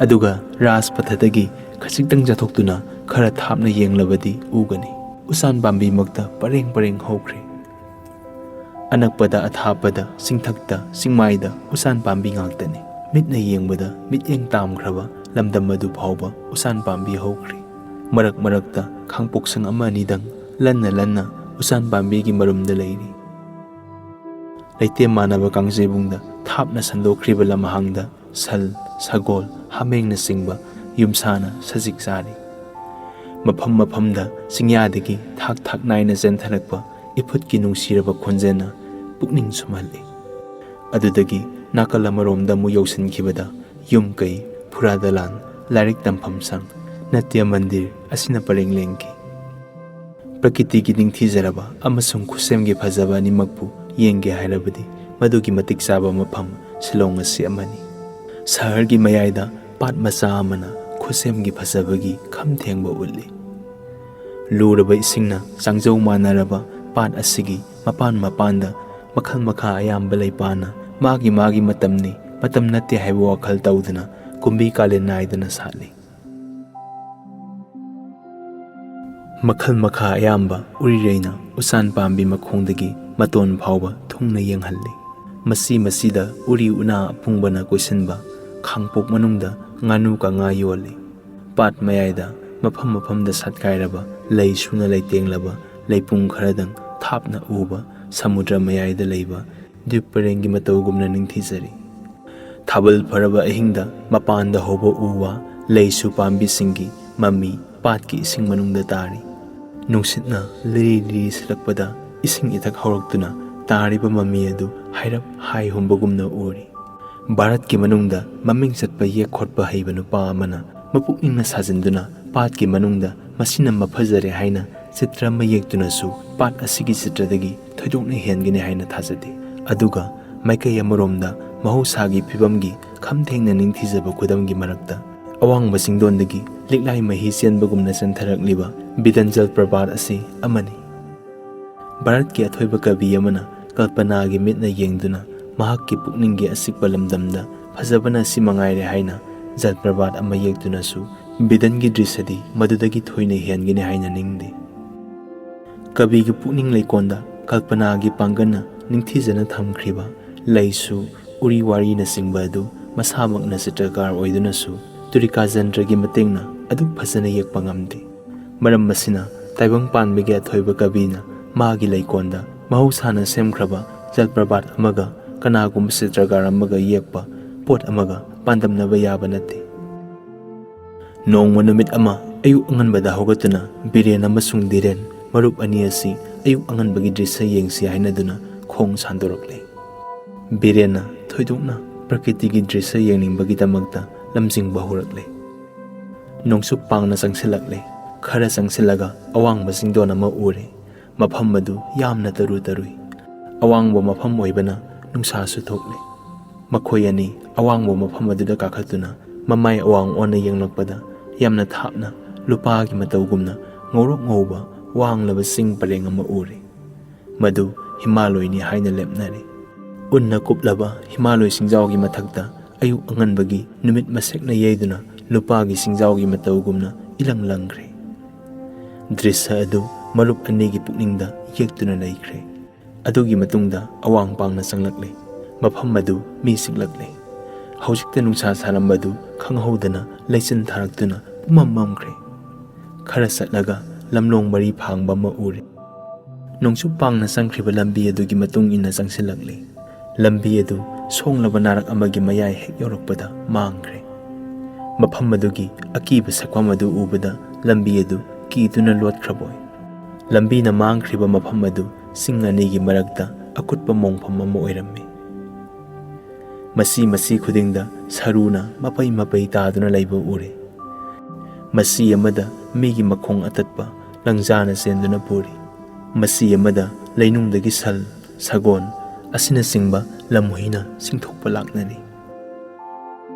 ꯑꯗꯨꯒ ꯔꯥꯖꯄꯊꯗꯒꯤ ꯈꯖꯤꯛꯇꯪ ꯆꯠꯊꯣꯛꯇꯨꯅ ꯈꯔ ꯊꯥꯞꯅ ꯌꯦꯡꯂꯕꯗꯤ ꯎꯒꯅꯤ, ꯎꯆꯥꯟ ꯄꯥꯝꯕꯤꯃꯛꯇ ꯄꯔꯦꯡ ꯄꯔꯦꯡ ꯍꯧꯈ꯭ꯔꯦ꯫ ꯑꯅꯛꯄꯗ, ꯑꯊꯥꯞꯄꯗ, ꯆꯤꯡꯊꯛꯇ, ꯆꯤꯡꯃꯥꯏꯗ ꯎꯆꯥꯟ ꯄꯥꯝꯕꯤ ꯉꯥꯛꯇꯅꯤ꯫ ꯃꯤꯠꯅ ꯌꯦꯡꯕꯗ ꯃꯤꯠꯌꯦꯡ ꯇꯥꯝꯈ꯭ꯔꯕ ꯂꯝꯗꯝ ꯑꯗꯨ ꯐꯥꯎꯕ ꯎꯆꯥꯟ ꯄꯥꯝꯕꯤ ꯍꯧꯈ꯭ꯔꯦ꯫ ꯃꯔꯛ ꯃꯔꯛꯇ ꯈꯥꯡꯄꯣꯛꯁꯪ ꯑꯃ ꯑꯅꯤꯗꯪ ꯂꯟꯅ ꯂꯟꯅ ꯎꯆꯥꯟ ꯄꯥꯝꯕꯤꯒꯤ ꯃꯔꯨꯝꯗ ꯂꯩꯔꯤ꯫ ꯂꯩꯇꯦꯝ ꯃꯥꯟꯅꯕ ꯀꯥꯡꯖꯩꯕꯨꯡꯗ ꯊꯥꯞꯅ ꯁꯟꯗꯣꯛꯈ꯭ꯔꯤꯕ ꯂꯝꯍꯥꯡꯗ ꯁꯜ, ꯁꯒꯣꯜ, ꯍꯥꯃꯦꯡꯅꯆꯤꯡꯕ ꯌꯨꯝꯁꯥꯅ ꯁꯖꯤꯛ ꯆꯥꯔꯤ꯫ ꯃꯐꯝ ꯃꯐꯝꯗ ꯆꯤꯡꯌꯥꯗꯒꯤ ꯊꯥꯛ ꯊꯥꯛ ꯅꯥꯏꯅ ꯆꯦꯟꯊꯔꯛꯄ ꯏꯐꯨꯠꯀꯤ ꯅꯨꯡꯁꯤꯔꯕ ꯈꯣꯟꯖꯦꯜꯅ ꯄꯨꯛꯅꯤꯡ ꯁꯨꯝꯍꯜꯂꯤ꯫ ꯑꯗꯨꯗꯒꯤ ꯅꯥꯀꯜ ꯑꯃꯔꯣꯝꯗ ꯑꯃꯨꯛ ꯌꯧꯁꯤꯟꯈꯤꯕꯗ ꯌꯨꯝ ꯀꯩ, ꯐꯨꯔꯥ ꯗꯂꯥꯟ, ꯂꯥꯏꯔꯤꯛ ꯇꯝꯐꯝ ꯁꯪ, ꯅꯠꯇ꯭ꯌ ꯃꯟꯗꯤꯔ ꯑꯁꯤꯅ ꯄꯔꯦꯡ ꯂꯦꯡꯈꯤ꯫ ꯄ꯭ꯔꯀꯤꯇꯤꯒꯤ ꯅꯤꯡꯊꯤꯖꯔꯕ ꯑꯃꯁꯨꯡ ꯈꯨꯠꯁꯦꯝꯒꯤ ꯐꯖꯕ ꯑꯅꯤꯃꯛꯄꯨ ꯌꯦꯡꯒꯦ ꯍꯥꯏꯔꯕꯗꯤ ꯃꯗꯨꯒꯤ ꯃꯇꯤꯛ ꯆꯥꯕ ꯃꯐꯝ ꯁꯤꯂꯣꯡ ꯑꯁꯤ ꯑꯃꯅꯤ꯫ ꯁꯍꯔꯒꯤ ꯃꯌꯥꯏꯗ ꯄꯥꯠ ꯃꯆꯥ ꯑꯃꯅ ꯈꯨꯠꯁꯦꯝꯒꯤ ꯐꯖꯕꯒꯤ ꯈꯝ ꯊꯦꯡꯕ ꯎꯠꯂꯤ꯫ ꯂꯨꯔꯕ ꯏꯁꯤꯡꯅ ꯆꯥꯡꯖꯧ ꯃꯥꯟꯅꯔꯕ ꯄꯥꯠ ꯑꯁꯤꯒꯤ ꯃꯄꯥꯟ ꯃꯄꯥꯟꯗ ꯃꯈꯜ ꯃꯈꯥ ꯑꯌꯥꯝꯕ ꯂꯩꯄꯥꯅ ꯃꯥꯒꯤ ꯃꯥꯒꯤ ꯃꯇꯝꯅꯤ, ꯃꯇꯝ ꯅꯠꯇꯦ ꯍꯥꯏꯕ ꯋꯥꯈꯜ ꯇꯧꯗꯨꯅ ꯀꯨꯝꯕꯤ ꯀꯥꯂꯦꯟ ꯅꯥꯏꯗꯅ ꯁꯥꯠꯂꯤ꯫ ꯃꯈꯜ ꯃꯈꯥ ꯑꯌꯥꯝꯕ ꯎꯔꯤꯔꯩꯅ ꯎꯆꯥꯟ ꯄꯥꯝꯕꯤ ꯃꯈꯣꯡꯗꯒꯤ ꯃꯇꯣꯟ ꯐꯥꯎꯕ ꯊꯨꯡꯅ ꯌꯦꯡꯍꯜꯂꯤ꯫ ꯃꯁꯤ ꯃꯁꯤꯗ ꯎꯔꯤ ꯎꯅꯥ ꯑꯄꯨꯡꯕꯅ ꯀꯣꯏꯁꯤꯟꯕ ꯈꯥꯡꯄꯣꯛ ꯃꯅꯨꯡꯗ ꯉꯥꯅꯨ ꯀꯉꯥ ꯌꯣꯜꯂꯤ꯫ ꯄꯥꯠ ꯃꯌꯥꯏꯗ ꯃꯐꯝ ꯃꯐꯝꯗ ꯁꯥꯠꯀꯥꯏꯔꯕ ꯂꯩ ꯁꯨꯅ ꯂꯩꯇꯦꯡꯂꯕ ꯂꯩꯄꯨꯡ ꯈꯔꯗꯪ ꯊꯥꯞꯅ ꯎꯕ ꯁꯃꯨꯗ꯭ꯔ ꯃꯌꯥꯏꯗ ꯂꯩꯕ ꯗ꯭ꯋꯤꯞ ꯄꯔꯦꯡꯒꯤ ꯃꯇꯧꯒꯨꯝꯅ ꯅꯤꯡꯊꯤꯖꯔꯤ꯫ ꯊꯥꯕꯜ ꯐꯔꯕ ꯑꯍꯤꯡꯗ ꯃꯄꯥꯟꯗ ꯍꯧꯕ ꯎ ꯋꯥ, ꯂꯩꯁꯨ ꯄꯥꯝꯕꯤꯁꯤꯡꯒꯤ ꯃꯃꯤ ꯄꯥꯠꯀꯤ ꯏꯁꯤꯡ ꯃꯅꯨꯡꯗ ꯇꯥꯔꯤ꯫ ꯅꯨꯡꯁꯤꯠꯅ ꯂꯤꯔꯤ ꯂꯤꯔꯤ ꯁꯤꯠꯂꯛꯄꯗ ꯏꯁꯤꯡ ꯏꯊꯛ ꯍꯧꯔꯛꯇꯨꯅ ꯇꯥꯔꯤꯕ ꯃꯃꯤ ꯑꯗꯨ ꯍꯥꯏꯔꯞ ꯍꯥꯏ ꯍꯨꯝꯕꯒꯨꯝꯅ ꯎꯔꯤ꯫ ꯚꯥꯔꯠꯀꯤ ꯃꯅꯨꯡꯗ ꯃꯃꯤꯡ ꯆꯠꯄ ꯌꯦꯛ ꯈꯣꯠꯄ ꯍꯩꯕ ꯅꯨꯄꯥ ꯑꯃꯅ ꯃꯄꯨꯛꯅꯤꯡꯅ ꯁꯥꯖꯤꯟꯗꯨꯅ ꯄꯥꯠꯀꯤ ꯃꯅꯨꯡꯗ ꯃꯁꯤꯅ ꯃꯐꯖꯔꯦ ꯍꯥꯏꯅ ꯆꯤꯇ꯭ꯔ ꯑꯃ ꯌꯦꯛꯇꯨꯅꯁꯨ ꯄꯥꯠ ꯑꯁꯤꯒꯤ ꯆꯤꯇ꯭ꯔꯗꯒꯤ ꯊꯣꯏꯗꯣꯛꯅ ꯍꯦꯟꯒꯅꯤ ꯍꯥꯏꯅ ꯊꯥꯖꯗꯦ꯫ ꯑꯗꯨꯒ ꯃꯥꯏꯀꯩ ꯑꯃꯔꯣꯝꯗ ꯃꯍꯧꯁꯥꯒꯤ ꯐꯤꯕꯝꯒꯤ ꯈꯝ ꯊꯦꯡꯅ ꯅꯤꯡꯊꯤꯖꯕ ꯈꯨꯗꯝꯒꯤ ꯃꯔꯛꯇ ꯑꯋꯥꯡꯕ ꯆꯤꯡꯗꯣꯟꯗꯒꯤ ꯂꯤꯛꯂꯥꯏ ꯃꯍꯤ ꯆꯦꯟꯕꯒꯨꯝꯅ ꯆꯦꯟꯊꯔꯛꯂꯤꯕ ꯕꯤꯗꯟꯖꯜ ꯄ꯭ꯔꯄꯥꯠ ꯑꯁꯤ ꯑꯃꯅꯤ꯫ ꯚꯥꯔꯠꯀꯤ ꯑꯊꯣꯏꯕ ꯀꯕꯤ ꯑꯃꯅ ꯀꯜꯄꯅꯥꯒꯤ ꯃꯤꯠꯅ ꯌꯦꯡꯗꯨꯅ ꯃꯍꯥꯛꯀꯤ ꯄꯨꯛꯅꯤꯡꯒꯤ ꯑꯆꯤꯛꯄ ꯂꯝꯗꯝꯗ ꯐꯖꯕꯅ ꯁꯤ ꯃꯉꯥꯏꯔꯦ ꯍꯥꯏꯅ ꯖꯜꯄ꯭ꯔꯄꯥꯠ ꯑꯃ ꯌꯦꯛꯇꯨꯅꯁꯨ ꯕꯤꯗꯟꯒꯤ ꯗ꯭ꯔꯤꯁ꯭ꯌꯗꯤ ꯃꯗꯨꯗꯒꯤ ꯊꯣꯏꯅ ꯍꯦꯟꯒꯅꯤ ꯍꯥꯏꯅ ꯅꯤꯡꯗꯦ꯫ ꯀꯕꯤꯒꯤ ꯄꯨꯛꯅꯤꯡ ꯂꯩꯀꯣꯟꯗ ꯀꯜꯄꯅꯥꯒꯤ ꯄꯥꯡꯒꯜꯅ ꯅꯤꯡꯊꯤꯖꯅ ꯊꯝꯈ꯭ꯔꯤꯕ ꯂꯩꯁꯨ, ꯎꯔꯤ ꯋꯥꯔꯤꯅꯆꯤꯡꯕ ꯑꯗꯨ ꯃꯁꯥꯃꯛꯅ ꯆꯤꯇ꯭ꯔꯀꯥꯔ ꯑꯣꯏꯗꯨꯅꯁꯨ ꯇꯨꯔꯤꯀꯥꯆꯟꯗ꯭ꯔꯒꯤ ꯃꯇꯦꯡꯅ ꯑꯗꯨꯛ ꯐꯖꯅ ꯌꯦꯛꯄ ꯉꯝꯗꯦ꯫ ꯃꯔꯝ ꯑꯁꯤꯅ ꯇꯥꯏꯕꯪ ꯄꯥꯟꯕꯒꯤ ꯑꯊꯣꯏꯕ ꯀꯕꯤꯅ ꯃꯥꯒꯤ ꯂꯩꯀꯣꯟꯗ ꯃꯍꯧꯁꯥꯅ ꯁꯦꯝꯈ꯭ꯔꯕ ꯖꯜꯄ꯭ꯔꯄꯥꯠ ꯑꯃꯒ ꯀꯅꯥꯒꯨꯝꯕ ꯆꯤꯇ꯭ꯔꯀꯥꯔ ꯑꯃꯒ ꯌꯦꯛꯄ ꯄꯣꯠ ꯑꯃꯒ ꯄꯥꯟꯗꯝꯅꯕ ꯌꯥꯕ ꯅꯠꯇꯦ꯫ ꯅꯣꯡꯃ ꯅꯨꯃꯤꯠ ꯑꯃ ꯑꯌꯨꯛ ꯑꯉꯟꯕꯗ ꯍꯧꯒꯠꯇꯨꯅ ꯕꯤꯔꯦꯟ ꯑꯃꯁꯨꯡ ꯙꯤꯔꯦꯟ ꯃꯔꯨꯞ ꯑꯅꯤ ꯑꯁꯤ ꯑꯌꯨꯛ ꯑꯉꯟꯕꯒꯤ ꯗ꯭ꯔꯤꯁ꯭ꯌ ꯌꯦꯡꯁꯤ ꯍꯥꯏꯅꯗꯨꯅ ꯈꯣꯡ ꯁꯥꯟꯗꯣꯔꯛꯂꯦ꯫ ꯕꯤꯔꯦꯟꯅ ꯊꯣꯏꯗꯣꯛꯅ ꯄ꯭ꯔꯀꯤꯇꯤꯒꯤ ꯗ꯭ꯔꯤꯁ꯭ꯌ ꯌꯦꯡꯅꯤꯡꯕꯒꯤꯗꯃꯛꯇ ꯂꯝꯖꯤꯡꯕ ꯍꯧꯔꯛꯂꯦ꯫ ꯅꯣꯡꯆꯨꯞ ꯄꯥꯡꯅ ꯆꯪꯁꯤꯜꯂꯛꯂꯦ꯫ ꯈꯔ ꯆꯪꯁꯤꯜꯂꯒ ꯑꯋꯥꯡꯕ ꯆꯤꯡꯗꯣꯟ ꯑꯃ ꯎꯔꯦ꯫ ꯃꯐꯝ ꯑꯗꯨ ꯌꯥꯝꯅ ꯇꯔꯨ ꯇꯔꯨꯏ꯫ ꯑꯋꯥꯡꯕ ꯃꯐꯝ ꯑꯣꯏꯕꯅ ꯅꯨꯡꯁꯥꯁꯨ ꯊꯣꯛꯂꯦ꯫ ꯃꯈꯣꯏ ꯑꯅꯤ ꯑꯋꯥꯡꯕ ꯃꯐꯝ ꯑꯗꯨꯗ ꯀꯥꯈꯠꯇꯨꯅ ꯃꯃꯥꯏ ꯑꯋꯥꯡ ꯑꯣꯟꯅ ꯌꯦꯡꯂꯛꯄꯗ ꯌꯥꯝꯅ ꯊꯥꯞꯅ ꯂꯨꯄꯥꯒꯤ ꯃꯇꯧꯒꯨꯝꯅ ꯉꯧꯔꯣꯛ ꯉꯧꯕ ꯋꯥꯡꯂꯕ ꯆꯤꯡ ꯄꯔꯦꯡ ꯑꯃ ꯎꯔꯦ꯫ ꯃꯗꯨ ꯍꯤꯃꯥꯂꯣꯏꯅꯤ ꯍꯥꯏꯅ ꯂꯦꯞꯅꯔꯦ꯫ ꯎꯟꯅ ꯀꯨꯞꯂꯕ ꯍꯤꯃꯥꯂꯣꯏ ꯆꯤꯡꯖꯥꯎꯒꯤ ꯃꯊꯛꯇ ꯑꯌꯨꯛ ꯑꯉꯟꯕꯒꯤ ꯅꯨꯃꯤꯠ ꯃꯁꯦꯛꯅ ꯌꯩꯗꯨꯅ ꯂꯨꯄꯥꯒꯤ ꯆꯤꯡꯖꯥꯎꯒꯤ ꯃꯇꯧꯒꯨꯝꯅ ꯏꯂꯪ ꯂꯪꯈ꯭ꯔꯦ꯫ ꯗ꯭ꯔꯤꯁ꯭ꯌ ꯑꯗꯨ ꯃꯔꯨꯞ ꯑꯅꯤꯒꯤ ꯄꯨꯛꯅꯤꯡꯗ ꯌꯦꯛꯇꯨꯅ ꯂꯩꯈ꯭ꯔꯦ꯫ ꯑꯗꯨꯒꯤ ꯃꯇꯨꯡꯗ ꯑꯋꯥꯡ ꯄꯥꯡꯅ ꯆꯪꯂꯛꯂꯦ꯫ ꯃꯐꯝ ꯑꯗꯨ ꯃꯤ ꯆꯤꯛꯂꯛꯂꯦ꯫ ꯍꯧꯖꯤꯛꯇ ꯅꯨꯡꯁꯥ ꯁꯥꯔꯝꯕꯗꯨ ꯈꯪꯍꯧꯗꯅ ꯂꯩꯆꯤꯟ ꯊꯥꯔꯛꯇꯨꯅ ꯄꯨꯝꯃꯝ ꯃꯝꯈ꯭ꯔꯦ꯫ ꯈꯔ ꯆꯠꯂꯒ ꯂꯝꯂꯣꯡ ꯃꯔꯤ ꯐꯥꯡꯕ ꯑꯃ ꯎꯔꯦ꯫ ꯅꯣꯡꯆꯨꯞ ꯄꯥꯡꯅ ꯆꯪꯈ꯭ꯔꯤꯕ ꯂꯝꯕꯤ ꯑꯗꯨꯒꯤ ꯃꯇꯨꯡ ꯏꯟꯅ ꯆꯪꯁꯤꯜꯂꯛꯂꯦ꯫ ꯂꯝꯕꯤ ꯑꯗꯨ ꯁꯣꯡꯂꯕ ꯅꯥꯔꯛ ꯑꯃꯒꯤ ꯃꯌꯥꯏ ꯍꯦꯛ ꯌꯧꯔꯛꯄꯗ ꯃꯥꯡꯈ꯭ꯔꯦ꯫ ꯃꯐꯝ ꯑꯗꯨꯒꯤ ꯑꯀꯤꯕ ꯁꯛꯐꯝ ꯑꯗꯨ ꯎꯕꯗ ꯂꯝꯕꯤ ꯑꯗꯨ ꯀꯤꯗꯨꯅ ꯂꯣꯠꯈ꯭ꯔꯕꯣꯏ꯫ ꯂꯝꯕꯤꯅ ꯃꯥꯡꯈ꯭ꯔꯤꯕ ꯃꯐꯝ ꯑꯗꯨ ꯆꯤꯡ ꯑꯅꯤꯒꯤ ꯃꯔꯛꯇ ꯑꯀꯨꯠꯄ ꯃꯣꯡꯐꯝ ꯑꯃ ꯑꯣꯏꯔꯝꯃꯤ꯫ ꯃꯁꯤ ꯃꯁꯤ ꯈꯨꯗꯤꯡꯗ ꯁꯔꯨꯅ ꯃꯄꯩ ꯃꯄꯩ ꯇꯥꯗꯨꯅ ꯂꯩꯕ ꯎꯔꯦ꯫ ꯃꯁꯤ ꯑꯃꯗ ꯃꯤꯒꯤ ꯃꯈꯣꯡ ꯑꯇꯠꯄ ꯂꯪꯖꯥꯅ ꯆꯦꯟꯗꯨꯅ ꯄꯨꯔꯤ꯫ ꯃꯁꯤ ꯑꯃꯗ ꯂꯩꯅꯨꯡꯗꯒꯤ ꯁꯜ, ꯁꯒꯣꯜ ꯑꯁꯤꯅꯆꯤꯡꯕ ꯂꯝꯍꯨꯏꯅ ꯆꯤꯡꯊꯣꯛꯄ ꯂꯥꯛꯅꯔꯤ꯫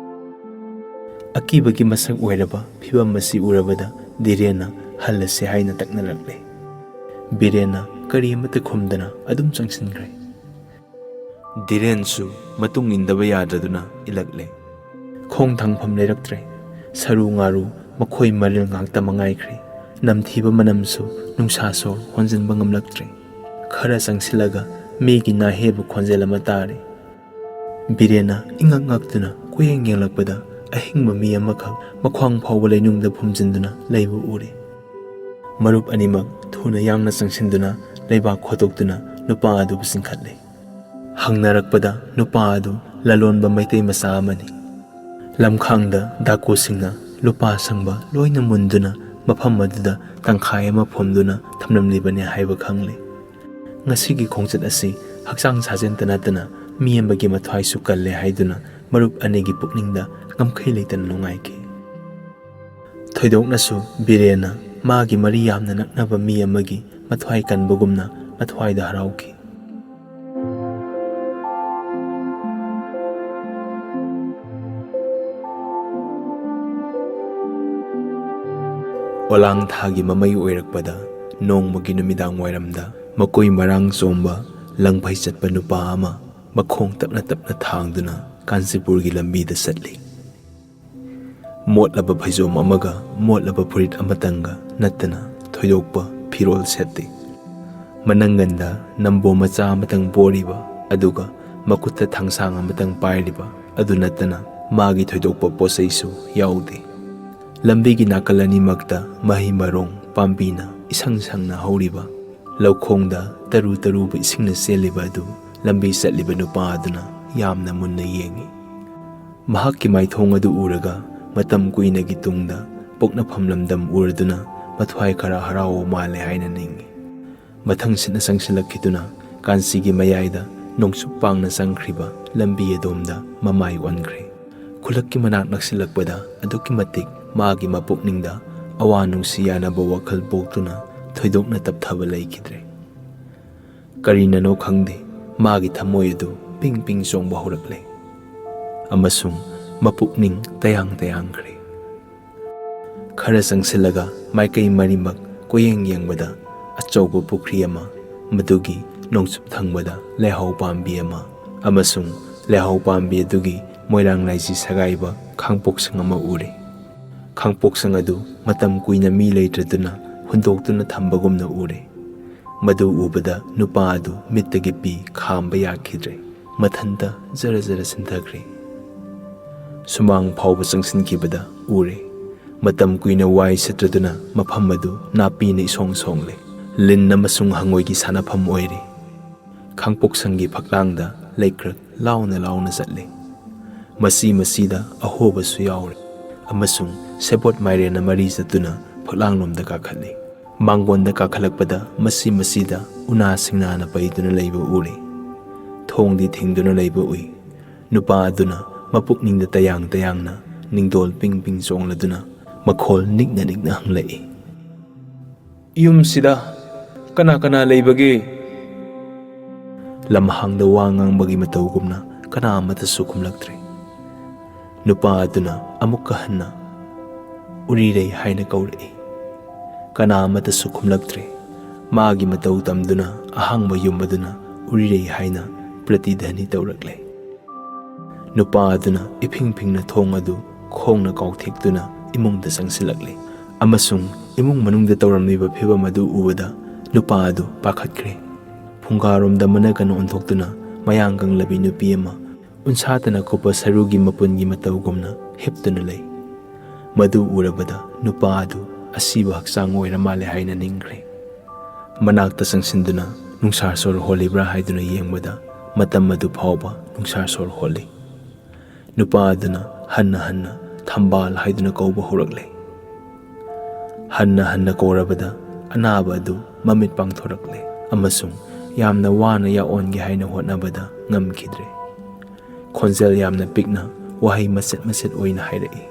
ꯑꯀꯤꯕꯒꯤ ꯃꯁꯛ ꯑꯣꯏꯔꯕ ꯐꯤꯚꯝ ꯑꯁꯤ ꯎꯔꯕꯗ ꯙꯤꯔꯦꯟꯅ ꯍꯜꯂꯁꯤ ꯍꯥꯏꯅ ꯇꯛꯅꯔꯛꯂꯦ꯫ ꯕꯤꯔꯦꯟꯅ ꯀꯔꯤ ꯑꯃꯠꯇ ꯈꯨꯝꯗꯅ ꯑꯗꯨꯝ ꯆꯪꯁꯤꯟꯈ꯭ꯔꯦ꯫ ꯙꯤꯔꯦꯟꯁꯨ ꯃꯇꯨꯡ ꯏꯟꯗꯕ ꯌꯥꯗ꯭ꯔꯗꯨꯅ ꯏꯜꯂꯛꯂꯦ꯫ ꯈꯣꯡ ꯊꯥꯡꯐꯝ ꯂꯩꯔꯛꯇ꯭ꯔꯦ꯫ ꯁꯔꯨ ꯉꯥꯔꯨ ꯃꯈꯣꯏ ꯃꯔꯤꯜ ꯉꯥꯛꯇ ꯃꯉꯥꯏꯈ꯭ꯔꯦ꯫ ꯅꯝꯊꯤꯕ ꯃꯅꯝꯁꯨ ꯅꯨꯡꯁꯥ ꯁꯣꯔ ꯍꯣꯟꯖꯤꯟꯕ ꯉꯝꯂꯛꯇ꯭ꯔꯦ꯫ ꯈꯔ ꯆꯪꯁꯤꯜꯂꯒ ꯃꯤꯒꯤ ꯅꯥꯍꯦꯕ ꯈꯣꯟꯖꯦꯜ ꯑꯃ ꯇꯥꯔꯦ꯫ ꯕꯤꯔꯦꯟꯅ ꯏꯉꯛ ꯉꯛꯇꯨꯅ ꯀꯣꯏꯌꯦꯡ ꯌꯦꯡꯂꯛꯄꯗ ꯑꯍꯤꯡꯕ ꯃꯤ ꯑꯃꯈꯛ ꯃꯈ꯭ꯋꯥꯡ ꯐꯥꯎꯕ ꯂꯩꯅꯨꯡꯗ ꯐꯨꯝꯖꯤꯟꯗꯨꯅ ꯂꯩꯕ ꯎꯔꯦ꯫ ꯃꯔꯨꯞ ꯑꯅꯤꯃꯛ ꯊꯨꯅ ꯌꯥꯡꯅ ꯆꯪꯁꯤꯟꯗꯨꯅ ꯂꯩꯕꯥꯛ ꯈꯣꯠꯇꯣꯛꯇꯨꯅ ꯅꯨꯄꯥ ꯑꯗꯨꯕꯨ ꯆꯤꯡꯈꯠꯂꯦ꯫ ꯍꯪꯅꯔꯛꯄꯗ ꯅꯨꯄꯥ ꯑꯗꯨ ꯂꯂꯣꯟꯕ ꯃꯩꯇꯩ ꯃꯆꯥ ꯑꯃꯅꯤ꯫ ꯂꯝꯈꯥꯡꯗ ꯗꯥꯀꯨꯁꯤꯡꯅ ꯂꯨꯄꯥ ꯁꯪꯕ ꯂꯣꯏꯅ ꯃꯨꯟꯗꯨꯅ ꯃꯐꯝ ꯑꯗꯨꯗ ꯇꯪꯈꯥꯏ ꯑꯃ ꯐꯨꯝꯗꯨꯅ ꯊꯝꯂꯝꯂꯤꯕꯅꯤ ꯍꯥꯏꯕ ꯈꯪꯂꯦ꯫ ꯉꯁꯤꯒꯤ ꯈꯣꯡꯆꯠ ꯑꯁꯤ ꯍꯛꯆꯥꯡ ꯁꯥꯖꯦꯜꯇ ꯅꯠꯇꯅ ꯃꯤ ꯑꯃꯒꯤ ꯃꯊ꯭ꯋꯥꯏꯁꯨ ꯀꯜꯂꯦ ꯍꯥꯏꯗꯨꯅ ꯃꯔꯨꯞ ꯑꯅꯤꯒꯤ ꯄꯨꯛꯅꯤꯡꯗ ꯉꯝꯈꯩ ꯂꯩꯇꯅ ꯅꯨꯡꯉꯥꯏꯈꯤ꯫ ꯊꯣꯏꯗꯣꯛꯅꯁꯨ ꯕꯤꯔꯦꯟꯅ ꯃꯥꯒꯤ ꯃꯔꯤ ꯌꯥꯝꯅ ꯅꯛꯅꯕ ꯃꯤ ꯑꯃꯒꯤ ꯃꯊ꯭ꯋꯥꯏ ꯀꯟꯕꯒꯨꯝꯅ ꯃꯊ꯭ꯋꯥꯏꯗ ꯍꯔꯥꯎꯈꯤ꯫ ꯑꯣꯂꯥꯡ ꯊꯥꯒꯤ ꯃꯃꯩ ꯑꯣꯏꯔꯛꯄꯗ, ꯅꯣꯡꯃꯒꯤ ꯅꯨꯃꯤꯗꯥꯡ ꯋꯥꯏꯔꯝꯗ ꯃꯀꯣꯏ ꯃꯔꯥꯡ ꯆꯣꯝꯕ ꯂꯪꯐꯩ ꯆꯠꯄ ꯅꯨꯄꯥ ꯑꯃ ꯃꯈꯣꯡ ꯇꯞꯅ ꯇꯞꯅ ꯊꯥꯡꯗꯨꯅ ꯀꯥꯟꯆꯤꯄꯨꯔꯒꯤ ꯂꯝꯕꯤꯗ ꯆꯠꯂꯤ꯫ ꯃꯣꯠꯂꯕ ꯐꯩꯖꯣꯝ ꯑꯃꯒ ꯃꯣꯠꯂꯕ ꯐꯨꯔꯤꯠ ꯑꯃꯇꯪꯒ ꯅꯠꯇꯅ ꯊꯣꯏꯗꯣꯛꯄ ꯐꯤꯔꯣꯜ ꯁꯦꯠꯇꯦ꯫ ꯃꯅꯪꯒꯟꯗ ꯅꯝꯕꯣ ꯃꯆꯥ ꯑꯃꯇꯪ ꯄꯣꯔꯤꯕ, ꯑꯗꯨꯒ ꯃꯈꯨꯠꯇ ꯊꯥꯡꯁꯥꯡ ꯑꯃꯇꯪ ꯄꯥꯏꯔꯤꯕ ꯑꯗꯨ ꯅꯠꯇꯅ ꯃꯥꯒꯤ ꯊꯣꯏꯗꯣꯛꯄ ꯄꯣꯠꯆꯩꯁꯨ ꯌꯥꯎꯗꯦ꯫ ꯂꯝꯕꯤꯒꯤ ꯅꯥꯀꯜ ꯑꯅꯤꯃꯛꯇ ꯃꯍꯩ ꯃꯔꯣꯡ ꯄꯥꯝꯕꯤꯅ ꯏꯁꯪ ꯁꯪꯅ ꯍꯧꯔꯤꯕ, ꯂꯧꯈꯣꯡꯗ ꯇꯔꯨ ꯇꯔꯨꯕ ꯏꯁꯤꯡꯅ ꯆꯦꯜꯂꯤꯕ ꯑꯗꯨ ꯂꯝꯕꯤ ꯆꯠꯂꯤꯕ ꯅꯨꯄꯥ ꯑꯗꯨꯅ ꯌꯥꯝꯅ ꯃꯨꯟꯅ ꯌꯦꯡꯏ꯫ ꯃꯍꯥꯛꯀꯤ ꯃꯥꯏꯊꯣꯡ ꯑꯗꯨ ꯎꯔꯒ ꯃꯇꯝ ꯀꯨꯏꯅꯒꯤ ꯇꯨꯡꯗ ꯄꯣꯛꯅꯐꯝ ꯂꯝꯗꯝ ꯎꯔꯗꯨꯅ ꯃꯊ꯭ꯋꯥꯏ ꯈꯔ ꯍꯔꯥꯎꯕ ꯃꯥꯜꯂꯦ ꯍꯥꯏꯅ ꯅꯤꯡꯏ꯫ ꯃꯊꯪꯁꯤꯠꯅ ꯆꯪꯁꯤꯜꯂꯛꯈꯤꯗꯨꯅ ꯀꯥꯟꯆꯤꯒꯤ ꯃꯌꯥꯏꯗ ꯅꯣꯡꯆꯨꯞ ꯄꯥꯡꯅ ꯆꯪꯈ꯭ꯔꯤꯕ ꯂꯝꯕꯤ ꯑꯗꯣꯝꯗ ꯃꯃꯥꯏ ꯑꯣꯟꯈ꯭ꯔꯦ꯫ ꯈꯨꯜꯂꯛꯀꯤ ꯃꯅꯥꯛ ꯅꯛꯁꯤꯜꯂꯛꯄꯗ ꯑꯗꯨꯛꯀꯤ ꯃꯇꯤꯛ ꯃꯥꯒꯤ ꯃꯄꯨꯛꯅꯤꯡꯗ ꯑꯋꯥ ꯅꯨꯡꯁꯤ ꯌꯥꯅꯕ ꯋꯥꯈꯜ ꯄꯣꯛꯇꯨꯅ ꯊꯣꯏꯗꯣꯛꯅ ꯇꯞꯊꯕ ꯂꯩꯈꯤꯗ꯭ꯔꯦ꯫ ꯀꯔꯤꯅꯅꯣ ꯈꯪꯗꯦ, ꯃꯥꯒꯤ ꯊꯃꯣꯏ ꯑꯗꯨ ꯄꯤꯡ ꯄꯤꯡ ꯆꯣꯡꯕ ꯍꯧꯔꯛꯂꯦ ꯑꯃꯁꯨꯡ ꯃꯄꯨꯛꯅꯤꯡ ꯇꯌꯥꯡ ꯇꯌꯥꯡꯈ꯭ꯔꯦ꯫ ꯈꯔ ꯆꯪꯁꯤꯜꯂꯒ ꯃꯥꯏꯀꯩ ꯃꯔꯤꯃꯛ ꯀꯣꯏꯌꯦꯡ ꯌꯦꯡꯕꯗ ꯑꯆꯧꯕ ꯄꯨꯈ꯭ꯔꯤ ꯑꯃ, ꯃꯗꯨꯒꯤ ꯅꯣꯡꯆꯨꯞ ꯊꯪꯕꯗ ꯂꯩꯍꯥꯎ ꯄꯥꯝꯕꯤ ꯑꯃ ꯑꯃꯁꯨꯡ ꯂꯩꯍꯥꯎ ꯄꯥꯝꯕꯤ ꯑꯗꯨꯒꯤ ꯃꯣꯏꯔꯥꯡ ꯂꯥꯏꯖꯤ ꯁꯒꯥꯏꯕ ꯈꯥꯡꯄꯣꯛꯁꯪ ꯑꯃ ꯎꯔꯦ꯫ ꯈꯥꯡꯄꯣꯛꯁꯪ ꯑꯗꯨ ꯃꯇꯝ ꯀꯨꯏꯅ ꯃꯤ ꯂꯩꯇ꯭ꯔꯗꯨꯅ ꯍꯨꯟꯗꯣꯛꯇꯨꯅ ꯊꯝꯕꯒꯨꯝꯅ ꯎꯔꯦ꯫ ꯃꯗꯨ ꯎꯕꯗ ꯅꯨꯄꯥ ꯑꯗꯨ ꯃꯤꯠꯇꯒꯤ ꯄꯤ ꯈꯥꯝꯕ ꯌꯥꯈꯤꯗ꯭ꯔꯦ꯫ ꯃꯊꯟꯇ ꯖꯔ ꯖꯔ ꯁꯤꯟꯊꯈ꯭ꯔꯦ꯫ ꯁꯨꯃꯥꯡ ꯐꯥꯎꯕ ꯆꯪꯁꯤꯟꯈꯤꯕꯗ ꯎꯔꯦ꯫ ꯃꯇꯝ ꯀꯨꯏꯅ ꯋꯥꯏ ꯁꯤꯠꯇ꯭ꯔꯗꯨꯅ ꯃꯐꯝ ꯑꯗꯨ ꯅꯥꯄꯤꯅ ꯏꯁꯣꯡ ꯁꯣꯡꯂꯦ꯫ ꯂꯤꯟ ꯑꯃꯁꯨꯡ ꯍꯪꯉꯣꯏꯒꯤ ꯁꯥꯟꯅꯐꯝ ꯑꯣꯏꯔꯦ꯫ ꯈꯥꯡꯄꯣꯛꯁꯪꯒꯤ ꯐꯛꯂꯥꯡꯗ ꯂꯩꯀ꯭ꯔꯛ ꯂꯥꯎꯅ ꯂꯥꯎꯅ ꯆꯠꯂꯦ꯫ ꯃꯁꯤ ꯃꯁꯤꯗ ꯑꯍꯣꯕꯁꯨ ꯌꯥꯎꯔꯦ ꯑꯃꯁꯨꯡ ꯁꯦꯕꯣꯠ ꯃꯥꯏꯔꯦꯟꯅ ꯃꯔꯤ ꯆꯠꯇꯨꯅ ꯐꯛꯂꯥꯡꯂꯣꯝꯗ ꯀꯥꯈꯠꯂꯦ꯫ ꯃꯥꯡꯒꯣꯟꯗ ꯀꯥꯈꯠꯂꯛꯄꯗ ꯃꯁꯤ ꯃꯁꯤꯗ ꯎꯅꯥ ꯁꯤꯡꯅꯥꯅ ꯄꯩꯗꯨꯅ ꯂꯩꯕ ꯎꯔꯦ꯫ ꯊꯣꯡꯗꯤ ꯊꯤꯡꯗꯨꯅ ꯂꯩꯕ ꯎꯏ꯫ ꯅꯨꯄꯥ ꯑꯗꯨꯅ ꯃꯄꯨꯛꯅꯤꯡꯗ ꯇꯌꯥꯡ ꯇꯌꯥꯡꯅ ꯅꯤꯡꯗꯣꯜ ꯄꯤꯡ ꯄꯤꯡ ꯆꯣꯡꯂꯗꯨꯅ ꯃꯈꯣꯜ ꯅꯤꯛꯅ ꯅꯤꯛꯅ ꯍꯪꯂꯛꯏ꯫ "ꯌꯨꯝꯁꯤꯗ ꯀꯅꯥ ꯀꯅꯥ ꯂꯩꯕꯒꯦ?" ꯂꯝꯍꯥꯡꯗ ꯋꯥ ꯉꯥꯡꯕꯒꯤ ꯃꯇꯧꯒꯨꯝꯅ ꯀꯅꯥ ꯑꯃꯠꯇꯁꯨ ꯈꯨꯝꯂꯛꯇ꯭ꯔꯦ꯫ ꯅꯨꯄꯥ ꯑꯗꯨꯅ ꯑꯃꯨꯛꯀ ꯍꯟꯅ "ꯎꯔꯤꯔꯩ" ꯍꯥꯏꯅ ꯀꯧꯔꯛꯏ꯫ ꯀꯅꯥ ꯑꯃꯠꯇꯁꯨ ꯈꯨꯝꯂꯛꯇ꯭ꯔꯦ꯫ ꯃꯥꯒꯤ ꯃꯇꯧ ꯇꯝꯗꯨꯅ ꯑꯍꯥꯡꯕ ꯌꯨꯝ ꯑꯗꯨꯅ "ꯎꯔꯤꯔꯩ" ꯍꯥꯏꯅ ꯄ꯭ꯔꯇꯤꯙ꯭ꯋꯅꯤ ꯇꯧꯔꯛꯂꯦ꯫ ꯅꯨꯄꯥ ꯑꯗꯨꯅ ꯏꯐꯤꯡ ꯐꯤꯡꯅ ꯊꯣꯡ ꯑꯗꯨ ꯈꯣꯡꯅ ꯀꯥꯎꯊꯦꯛꯇꯨꯅ ꯏꯃꯨꯡꯗ ꯆꯪꯁꯤꯜꯂꯛꯂꯦ, ꯑꯃꯁꯨꯡ ꯏꯃꯨꯡ ꯃꯅꯨꯡꯗ ꯇꯧꯔꯝꯂꯤꯕ ꯐꯤꯚꯝ ꯑꯗꯨ ꯎꯕꯗ ꯅꯨꯄꯥ ꯑꯗꯨ ꯄꯥꯈꯠꯈ꯭ꯔꯦ꯫ ꯐꯨꯡꯒꯥꯔꯣꯝꯗ ꯃꯅꯒꯟ ꯑꯣꯟꯊꯣꯛꯇꯨꯅ ꯃꯌꯥꯡ ꯀꯪꯂꯕꯤ ꯅꯨꯄꯤ ꯑꯃ ꯎꯟꯁꯥꯇꯅ ꯀꯨꯞꯄ ꯁꯔꯨꯒꯤ ꯃꯄꯨꯟꯒꯤ ꯃꯇꯧꯒꯨꯝꯅ ꯍꯤꯞꯇꯨꯅ ꯂꯩ꯫ ꯃꯗꯨ ꯎꯔꯕꯗ ꯅꯨꯄꯥ ꯑꯗꯨ ꯑꯁꯤꯕ ꯍꯛꯆꯥꯡ ꯑꯣꯏꯔ ꯃꯥꯜꯂꯦ ꯍꯥꯏꯅ ꯅꯤꯡꯈ꯭ꯔꯦ꯫ ꯃꯅꯥꯛꯇ ꯆꯪꯁꯤꯟꯗꯨꯅ ꯅꯨꯡꯁꯥ ꯁꯣꯔ ꯍꯣꯜꯂꯤꯕ꯭ꯔꯥ ꯍꯥꯏꯗꯨꯅ ꯌꯦꯡꯕꯗ ꯃꯇꯝ ꯑꯗꯨ ꯐꯥꯎꯕ ꯅꯨꯡꯁꯥ ꯁꯣꯔ ꯍꯣꯜꯂꯤ꯫ ꯅꯨꯄꯥ ꯑꯗꯨꯅ ꯍꯟꯅ ꯍꯟꯅ "ꯊꯝꯕꯥꯜ" ꯍꯥꯏꯗꯨꯅ ꯀꯧꯕ ꯍꯧꯔꯛꯂꯦ꯫ ꯍꯟꯅ ꯍꯟꯅ ꯀꯧꯔꯕꯗ ꯑꯅꯥꯕ ꯑꯗꯨ ꯃꯃꯤꯠ ꯄꯥꯡꯊꯣꯔꯛꯂꯦ ꯑꯃꯁꯨꯡ ꯌꯥꯝꯅ ꯋꯥꯅ ꯌꯥꯑꯣꯟꯒꯦ ꯍꯥꯏꯅ ꯍꯣꯠꯅꯕꯗ ꯉꯝꯈꯤꯗ꯭ꯔꯦ꯫ ꯈꯣꯟꯖꯦꯜ ꯌꯥꯝꯅ ꯄꯤꯛꯅ ꯋꯥꯍꯩ ꯃꯆꯦꯠ ꯃꯆꯦꯠ ꯑꯣꯏꯅ ꯍꯥꯏꯔꯛꯏ,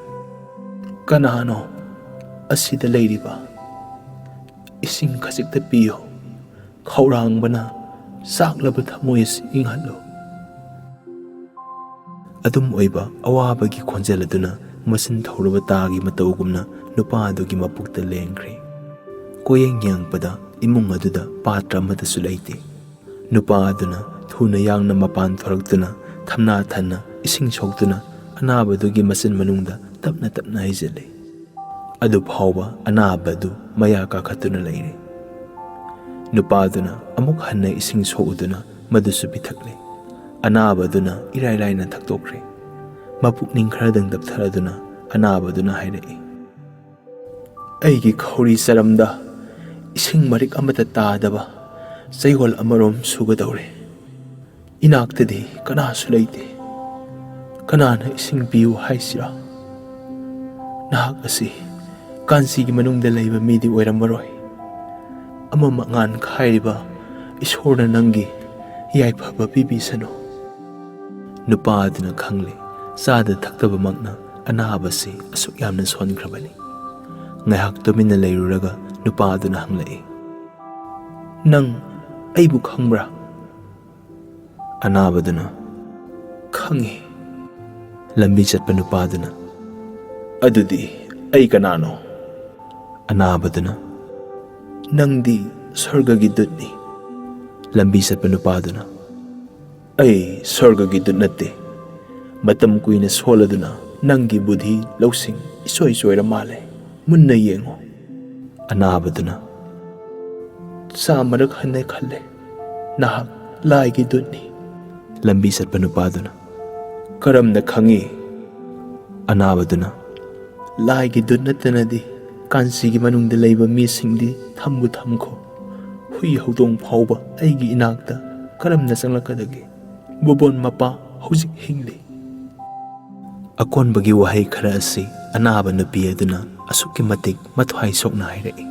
"ꯀꯅꯥꯅꯣ ꯑꯁꯤꯗ ꯂꯩꯔꯤꯕ? ꯏꯁꯤꯡ ꯈꯖꯤꯛꯇ ꯄꯤꯌꯨ꯫ ꯈꯧꯔꯥꯡꯕꯅ ꯆꯥꯛꯂꯕ ꯊꯃꯣꯏ ꯑꯁꯤ ꯏꯪꯍꯜꯂꯨ꯫" ꯑꯗꯨꯝ ꯑꯣꯏꯕ ꯑꯋꯥꯕꯒꯤ ꯈꯣꯟꯖꯦꯜ ꯑꯗꯨꯅ ꯃꯆꯤꯟ ꯊꯧꯔꯕ ꯇꯥꯒꯤ ꯃꯇꯧꯒꯨꯝꯅ ꯅꯨꯄꯥ ꯑꯗꯨꯒꯤ ꯃꯄꯨꯛꯇ ꯂꯦꯡꯈ꯭ꯔꯦ꯫ ꯀꯣꯌꯦꯡ ꯌꯦꯡꯉꯛꯄꯗ ꯏꯃꯨꯡ ꯑꯗꯨꯗ ꯄꯥꯇ꯭ꯔ ꯑꯃꯠꯇꯁꯨ ꯂꯩꯇꯦ꯫ ꯅꯨꯄꯥ ꯑꯗꯨꯅ ꯊꯨꯅ ꯌꯥꯡꯅ ꯃꯄꯥꯟ ꯊꯣꯔꯛꯇꯨꯅ ꯊꯝꯅꯥ ꯊꯟꯅ ꯏꯁꯤꯡ ꯁꯣꯛꯇꯨꯅ ꯑꯅꯥꯕꯗꯨꯒꯤ ꯃꯆꯤꯟ ꯃꯅꯨꯡꯗ ꯇꯞꯅ ꯇꯞꯅ ꯍꯩꯖꯤꯜꯂꯤ꯫ ꯑꯗꯨ ꯐꯥꯎꯕ ꯑꯅꯥꯕ ꯑꯗꯨ ꯃꯌꯥ ꯀꯥꯈꯠꯇꯨꯅ ꯂꯩꯔꯤ꯫ ꯅꯨꯄꯥꯗꯨꯅ ꯑꯃꯨꯛ ꯍꯟꯅ ꯏꯁꯤꯡ ꯁꯣꯛꯎꯗꯨꯅ ꯃꯗꯨꯁꯨ ꯄꯤꯊꯛꯂꯦ꯫ ꯑꯅꯥꯕꯗꯨꯅ ꯏꯔꯥꯏ ꯂꯥꯏꯅ ꯊꯛꯇꯣꯛꯈ꯭ꯔꯦ꯫ ꯃꯄꯨꯛꯅꯤꯡ ꯈꯔꯗꯪ ꯇꯞꯊꯔꯗꯨꯅ ꯑꯅꯥꯕꯗꯨꯅ ꯍꯥꯏꯔꯛꯏ, "ꯑꯩꯒꯤ ꯈꯧꯔꯤ ꯆꯔꯝꯗ ꯏꯁꯤꯡ ꯃꯔꯤꯛ ꯑꯃꯠꯇ ꯇꯥꯗꯕ ꯆꯌꯣꯜ ꯑꯃꯔꯣꯝ ꯁꯨꯒꯗꯧꯔꯦ꯫ ꯏꯅꯥꯛꯇꯗꯤ ꯀꯅꯥꯁꯨ ꯂꯩꯇꯦ꯫ ꯀꯅꯥꯅ ꯏꯁꯤꯡ ꯄꯤꯌꯨ ꯍꯥꯏꯁꯤꯔꯥ? ꯅꯍꯥꯛ ꯑꯁꯤ ꯀꯥꯟꯆꯤꯒꯤ ꯃꯅꯨꯡꯗ ꯂꯩꯕ ꯃꯤꯗꯤ ꯑꯣꯏꯔꯝꯃꯔꯣꯏ꯫ ꯑꯃ ꯃꯉꯥꯟ ꯈꯥꯏꯔꯤꯕ ꯏꯁꯣꯔꯅ ꯅꯪꯒꯤ ꯌꯥꯏꯐꯕ ꯄꯤꯕꯤꯁꯅꯨ꯫" ꯅꯨꯄꯥ ꯑꯗꯨꯅ ꯈꯪꯂꯦ, ꯆꯥꯗ ꯊꯛꯇꯕꯃꯛꯅ ꯑꯅꯥꯕꯁꯤ ꯑꯁꯨꯛ ꯌꯥꯝꯅ ꯁꯣꯟꯈ꯭ꯔꯕꯅꯤ꯫ ꯉꯥꯏꯍꯥꯛ ꯇꯨꯃꯤꯟꯅ ꯂꯩꯔꯨꯔꯒ ꯅꯨꯄꯥ ꯑꯗꯨꯅ ꯍꯪꯂꯛꯏ, "ꯅꯪ ꯑꯩꯕꯨ ꯈꯪꯕ꯭ꯔꯥ?" ꯑꯅꯥꯕꯗꯨꯅ, "ꯈꯪꯉꯤ꯫" ꯂꯝꯕꯤ ꯆꯠꯄ ꯅꯨꯄꯥꯗꯨꯅ, "ꯑꯗꯨꯗꯤ ꯑꯩ ꯀꯅꯥꯅꯣ?" ꯑꯅꯥꯕꯗꯨꯅ, "ꯅꯪꯗꯤ ꯁ꯭ꯋꯔꯒꯒꯤ ꯗꯨꯠꯅꯤ꯫" ꯂꯝꯕꯤ ꯆꯠꯄ ꯅꯨꯄꯥꯗꯨꯅ, "ꯑꯩ ꯁ꯭ꯋꯔꯒꯒꯤ ꯗꯨꯠ ꯅꯠꯇꯦ꯫ ꯃꯇꯝ ꯀꯨꯏꯅ ꯁꯣꯜꯂꯗꯨꯅ ꯅꯪꯒꯤ ꯕꯨꯙꯤ ꯂꯧꯁꯤꯡ ꯏꯆꯣꯏ ꯆꯣꯏꯔ ꯃꯥꯜꯂꯦ꯫ ꯃꯨꯟꯅ ꯌꯦꯡꯉꯨ꯫" ꯑꯅꯥꯕꯗꯨꯅ, "ꯆꯥꯝꯃꯔꯛ ꯍꯟꯅ ꯈꯜꯂꯦ, ꯅꯍꯥꯛ ꯂꯥꯏꯒꯤ ꯗꯨꯠꯅꯤ꯫" ꯂꯝꯕꯤ ꯆꯠꯄ ꯅꯨꯄꯥꯗꯨꯅ, "ꯀꯔꯝꯅ ꯈꯪꯉꯤ?" ꯑꯅꯥꯕꯗꯨꯅ, "ꯂꯥꯏꯒꯤ ꯗꯨꯠ ꯅꯠꯇꯅꯗꯤ ꯀꯥꯟꯆꯤꯒꯤ ꯃꯅꯨꯡꯗ ꯂꯩꯕ ꯃꯤꯁꯤꯡꯗꯤ ꯊꯝꯕꯨ ꯊꯝꯈꯣ, ꯍꯨꯏ ꯍꯧꯗꯣꯡ ꯐꯥꯎꯕ ꯑꯩꯒꯤ ꯏꯅꯥꯛꯇ ꯀꯔꯝꯅ ꯆꯪꯂꯛꯀꯗꯒꯦ? ꯕꯣꯕꯣꯟ ꯃꯄꯥ ꯍꯧꯖꯤꯛ ꯍꯤꯡꯂꯤ꯫" ꯑꯀꯣꯟꯕꯒꯤ ꯋꯥꯍꯩ ꯈꯔ ꯑꯁꯤ ꯑꯅꯥꯕ ꯅꯨꯄꯤ ꯑꯗꯨꯅ ꯑꯁꯨꯛꯀꯤ ꯃꯇꯤꯛ ꯃꯊ꯭ꯋꯥꯏ ꯁꯣꯛꯅ ꯍꯥꯏꯔꯛꯏ꯫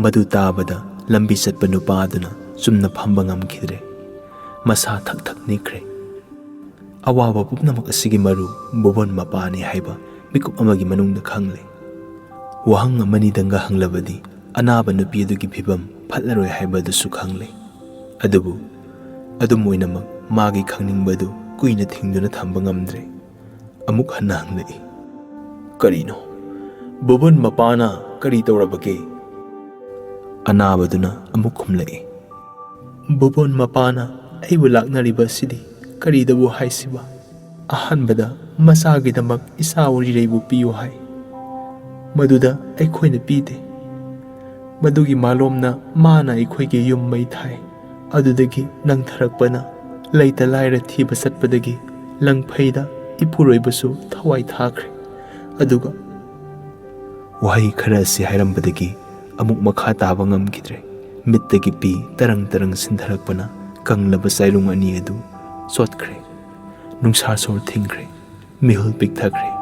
ꯃꯗꯨ ꯇꯥꯕꯗ ꯂꯝꯕꯤ ꯆꯠꯄ ꯅꯨꯄꯥ ꯑꯗꯨꯅ ꯆꯨꯝꯅ ꯐꯝꯕ ꯉꯝꯈꯤꯗ꯭ꯔꯦ꯫ ꯃꯁꯥ ꯊꯛ ꯊꯛ ꯅꯤꯛꯈ꯭ꯔꯦ꯫ ꯑꯋꯥꯕ ꯄꯨꯝꯅꯃꯛ ꯑꯁꯤꯒꯤ ꯃꯔꯨ ꯕꯣꯕꯣꯟ ꯃꯄꯥꯅꯤ ꯍꯥꯏꯕ ꯃꯤꯀꯨꯞ ꯑꯃꯒꯤ ꯃꯅꯨꯡꯗ ꯈꯪꯂꯦ꯫ ꯋꯥꯍꯪ ꯑꯃꯅꯤꯗꯪꯒ ꯍꯪꯂꯕꯗꯤ ꯑꯅꯥꯕ ꯅꯨꯄꯤ ꯑꯗꯨꯒꯤ ꯐꯤꯕꯝ ꯐꯠꯂꯔꯣꯏ ꯍꯥꯏꯕ ꯑꯗꯨꯁꯨ ꯈꯪꯂꯦ꯫ ꯑꯗꯨꯕꯨ ꯑꯗꯨꯝ ꯑꯣꯏꯅꯃꯛ ꯃꯥꯒꯤ ꯈꯪꯅꯤꯡꯕ ꯑꯗꯨ ꯀꯨꯏꯅ ꯊꯤꯡꯗꯨꯅ ꯊꯝꯕ ꯉꯝꯗ꯭ꯔꯦ꯫ ꯑꯃꯨꯛ ꯍꯟꯅ ꯍꯪꯂꯛꯏ, "ꯀꯔꯤꯅꯣ? ꯕꯣꯕꯣꯟ ꯃꯄꯥꯅ ꯀꯔꯤ ꯇꯧꯔꯕꯒꯦ?" ꯑꯅꯥꯕꯗꯨꯅ ꯑꯃꯨꯛ ꯈꯨꯝꯂꯛꯏ, "ꯕꯣꯕꯣꯟ ꯃꯄꯥꯅ ꯑꯩꯕꯨ ꯂꯥꯛꯅꯔꯤꯕ ꯑꯁꯤꯗꯤ ꯀꯔꯤꯗꯕꯨ ꯍꯥꯏꯁꯤꯕ? ꯑꯍꯥꯟꯕꯗ ꯃꯆꯥꯒꯤꯗꯃꯛ ꯏꯆꯥ ꯎꯔꯤꯔꯩꯕꯨ ꯄꯤꯌꯨ ꯍꯥꯏ꯫ ꯃꯗꯨꯗ ꯑꯩꯈꯣꯏꯅ ꯄꯤꯗꯦ꯫ ꯃꯗꯨꯒꯤ ꯃꯥꯂꯣꯝꯅ ꯃꯥꯅ ꯑꯩꯈꯣꯏꯒꯤ ꯌꯨꯝ ꯃꯩ ꯊꯥꯏ꯫ ꯑꯗꯨꯗꯒꯤ ꯅꯪꯊꯔꯛꯄꯅ ꯂꯩꯇ ꯂꯥꯏꯔ ꯊꯤꯕ ꯆꯠꯄꯗꯒꯤ ꯂꯪꯐꯩꯗ ꯏꯄꯨꯔꯣꯏꯕꯁꯨ ꯊꯋꯥꯏ ꯊꯥꯈ꯭ꯔꯦ꯫" ꯑꯗꯨꯒ ꯋꯥꯍꯩ ꯈꯔ ꯑꯁꯤ ꯍꯥꯏꯔꯝꯕꯗꯒꯤ ꯑꯃꯨꯛ ꯃꯈꯥ ꯇꯥꯕ ꯉꯝꯈꯤꯗ꯭ꯔꯦ꯫ ꯃꯤꯠꯇꯒꯤ ꯄꯤ ꯇꯔꯪ ꯇꯔꯪ ꯁꯤꯟꯊꯔꯛꯄꯅ ꯀꯪꯂꯕ ꯆꯥꯏꯔꯨꯡ ꯑꯅꯤ ꯑꯗꯨ ꯆꯣꯠꯈ꯭ꯔꯦ꯫ ꯅꯨꯡꯁꯥ ꯁꯣꯔ ꯊꯤꯡꯈ꯭ꯔꯦ꯫ ꯃꯤꯍꯨꯜ ꯄꯤꯛꯊꯈ꯭ꯔꯦ꯫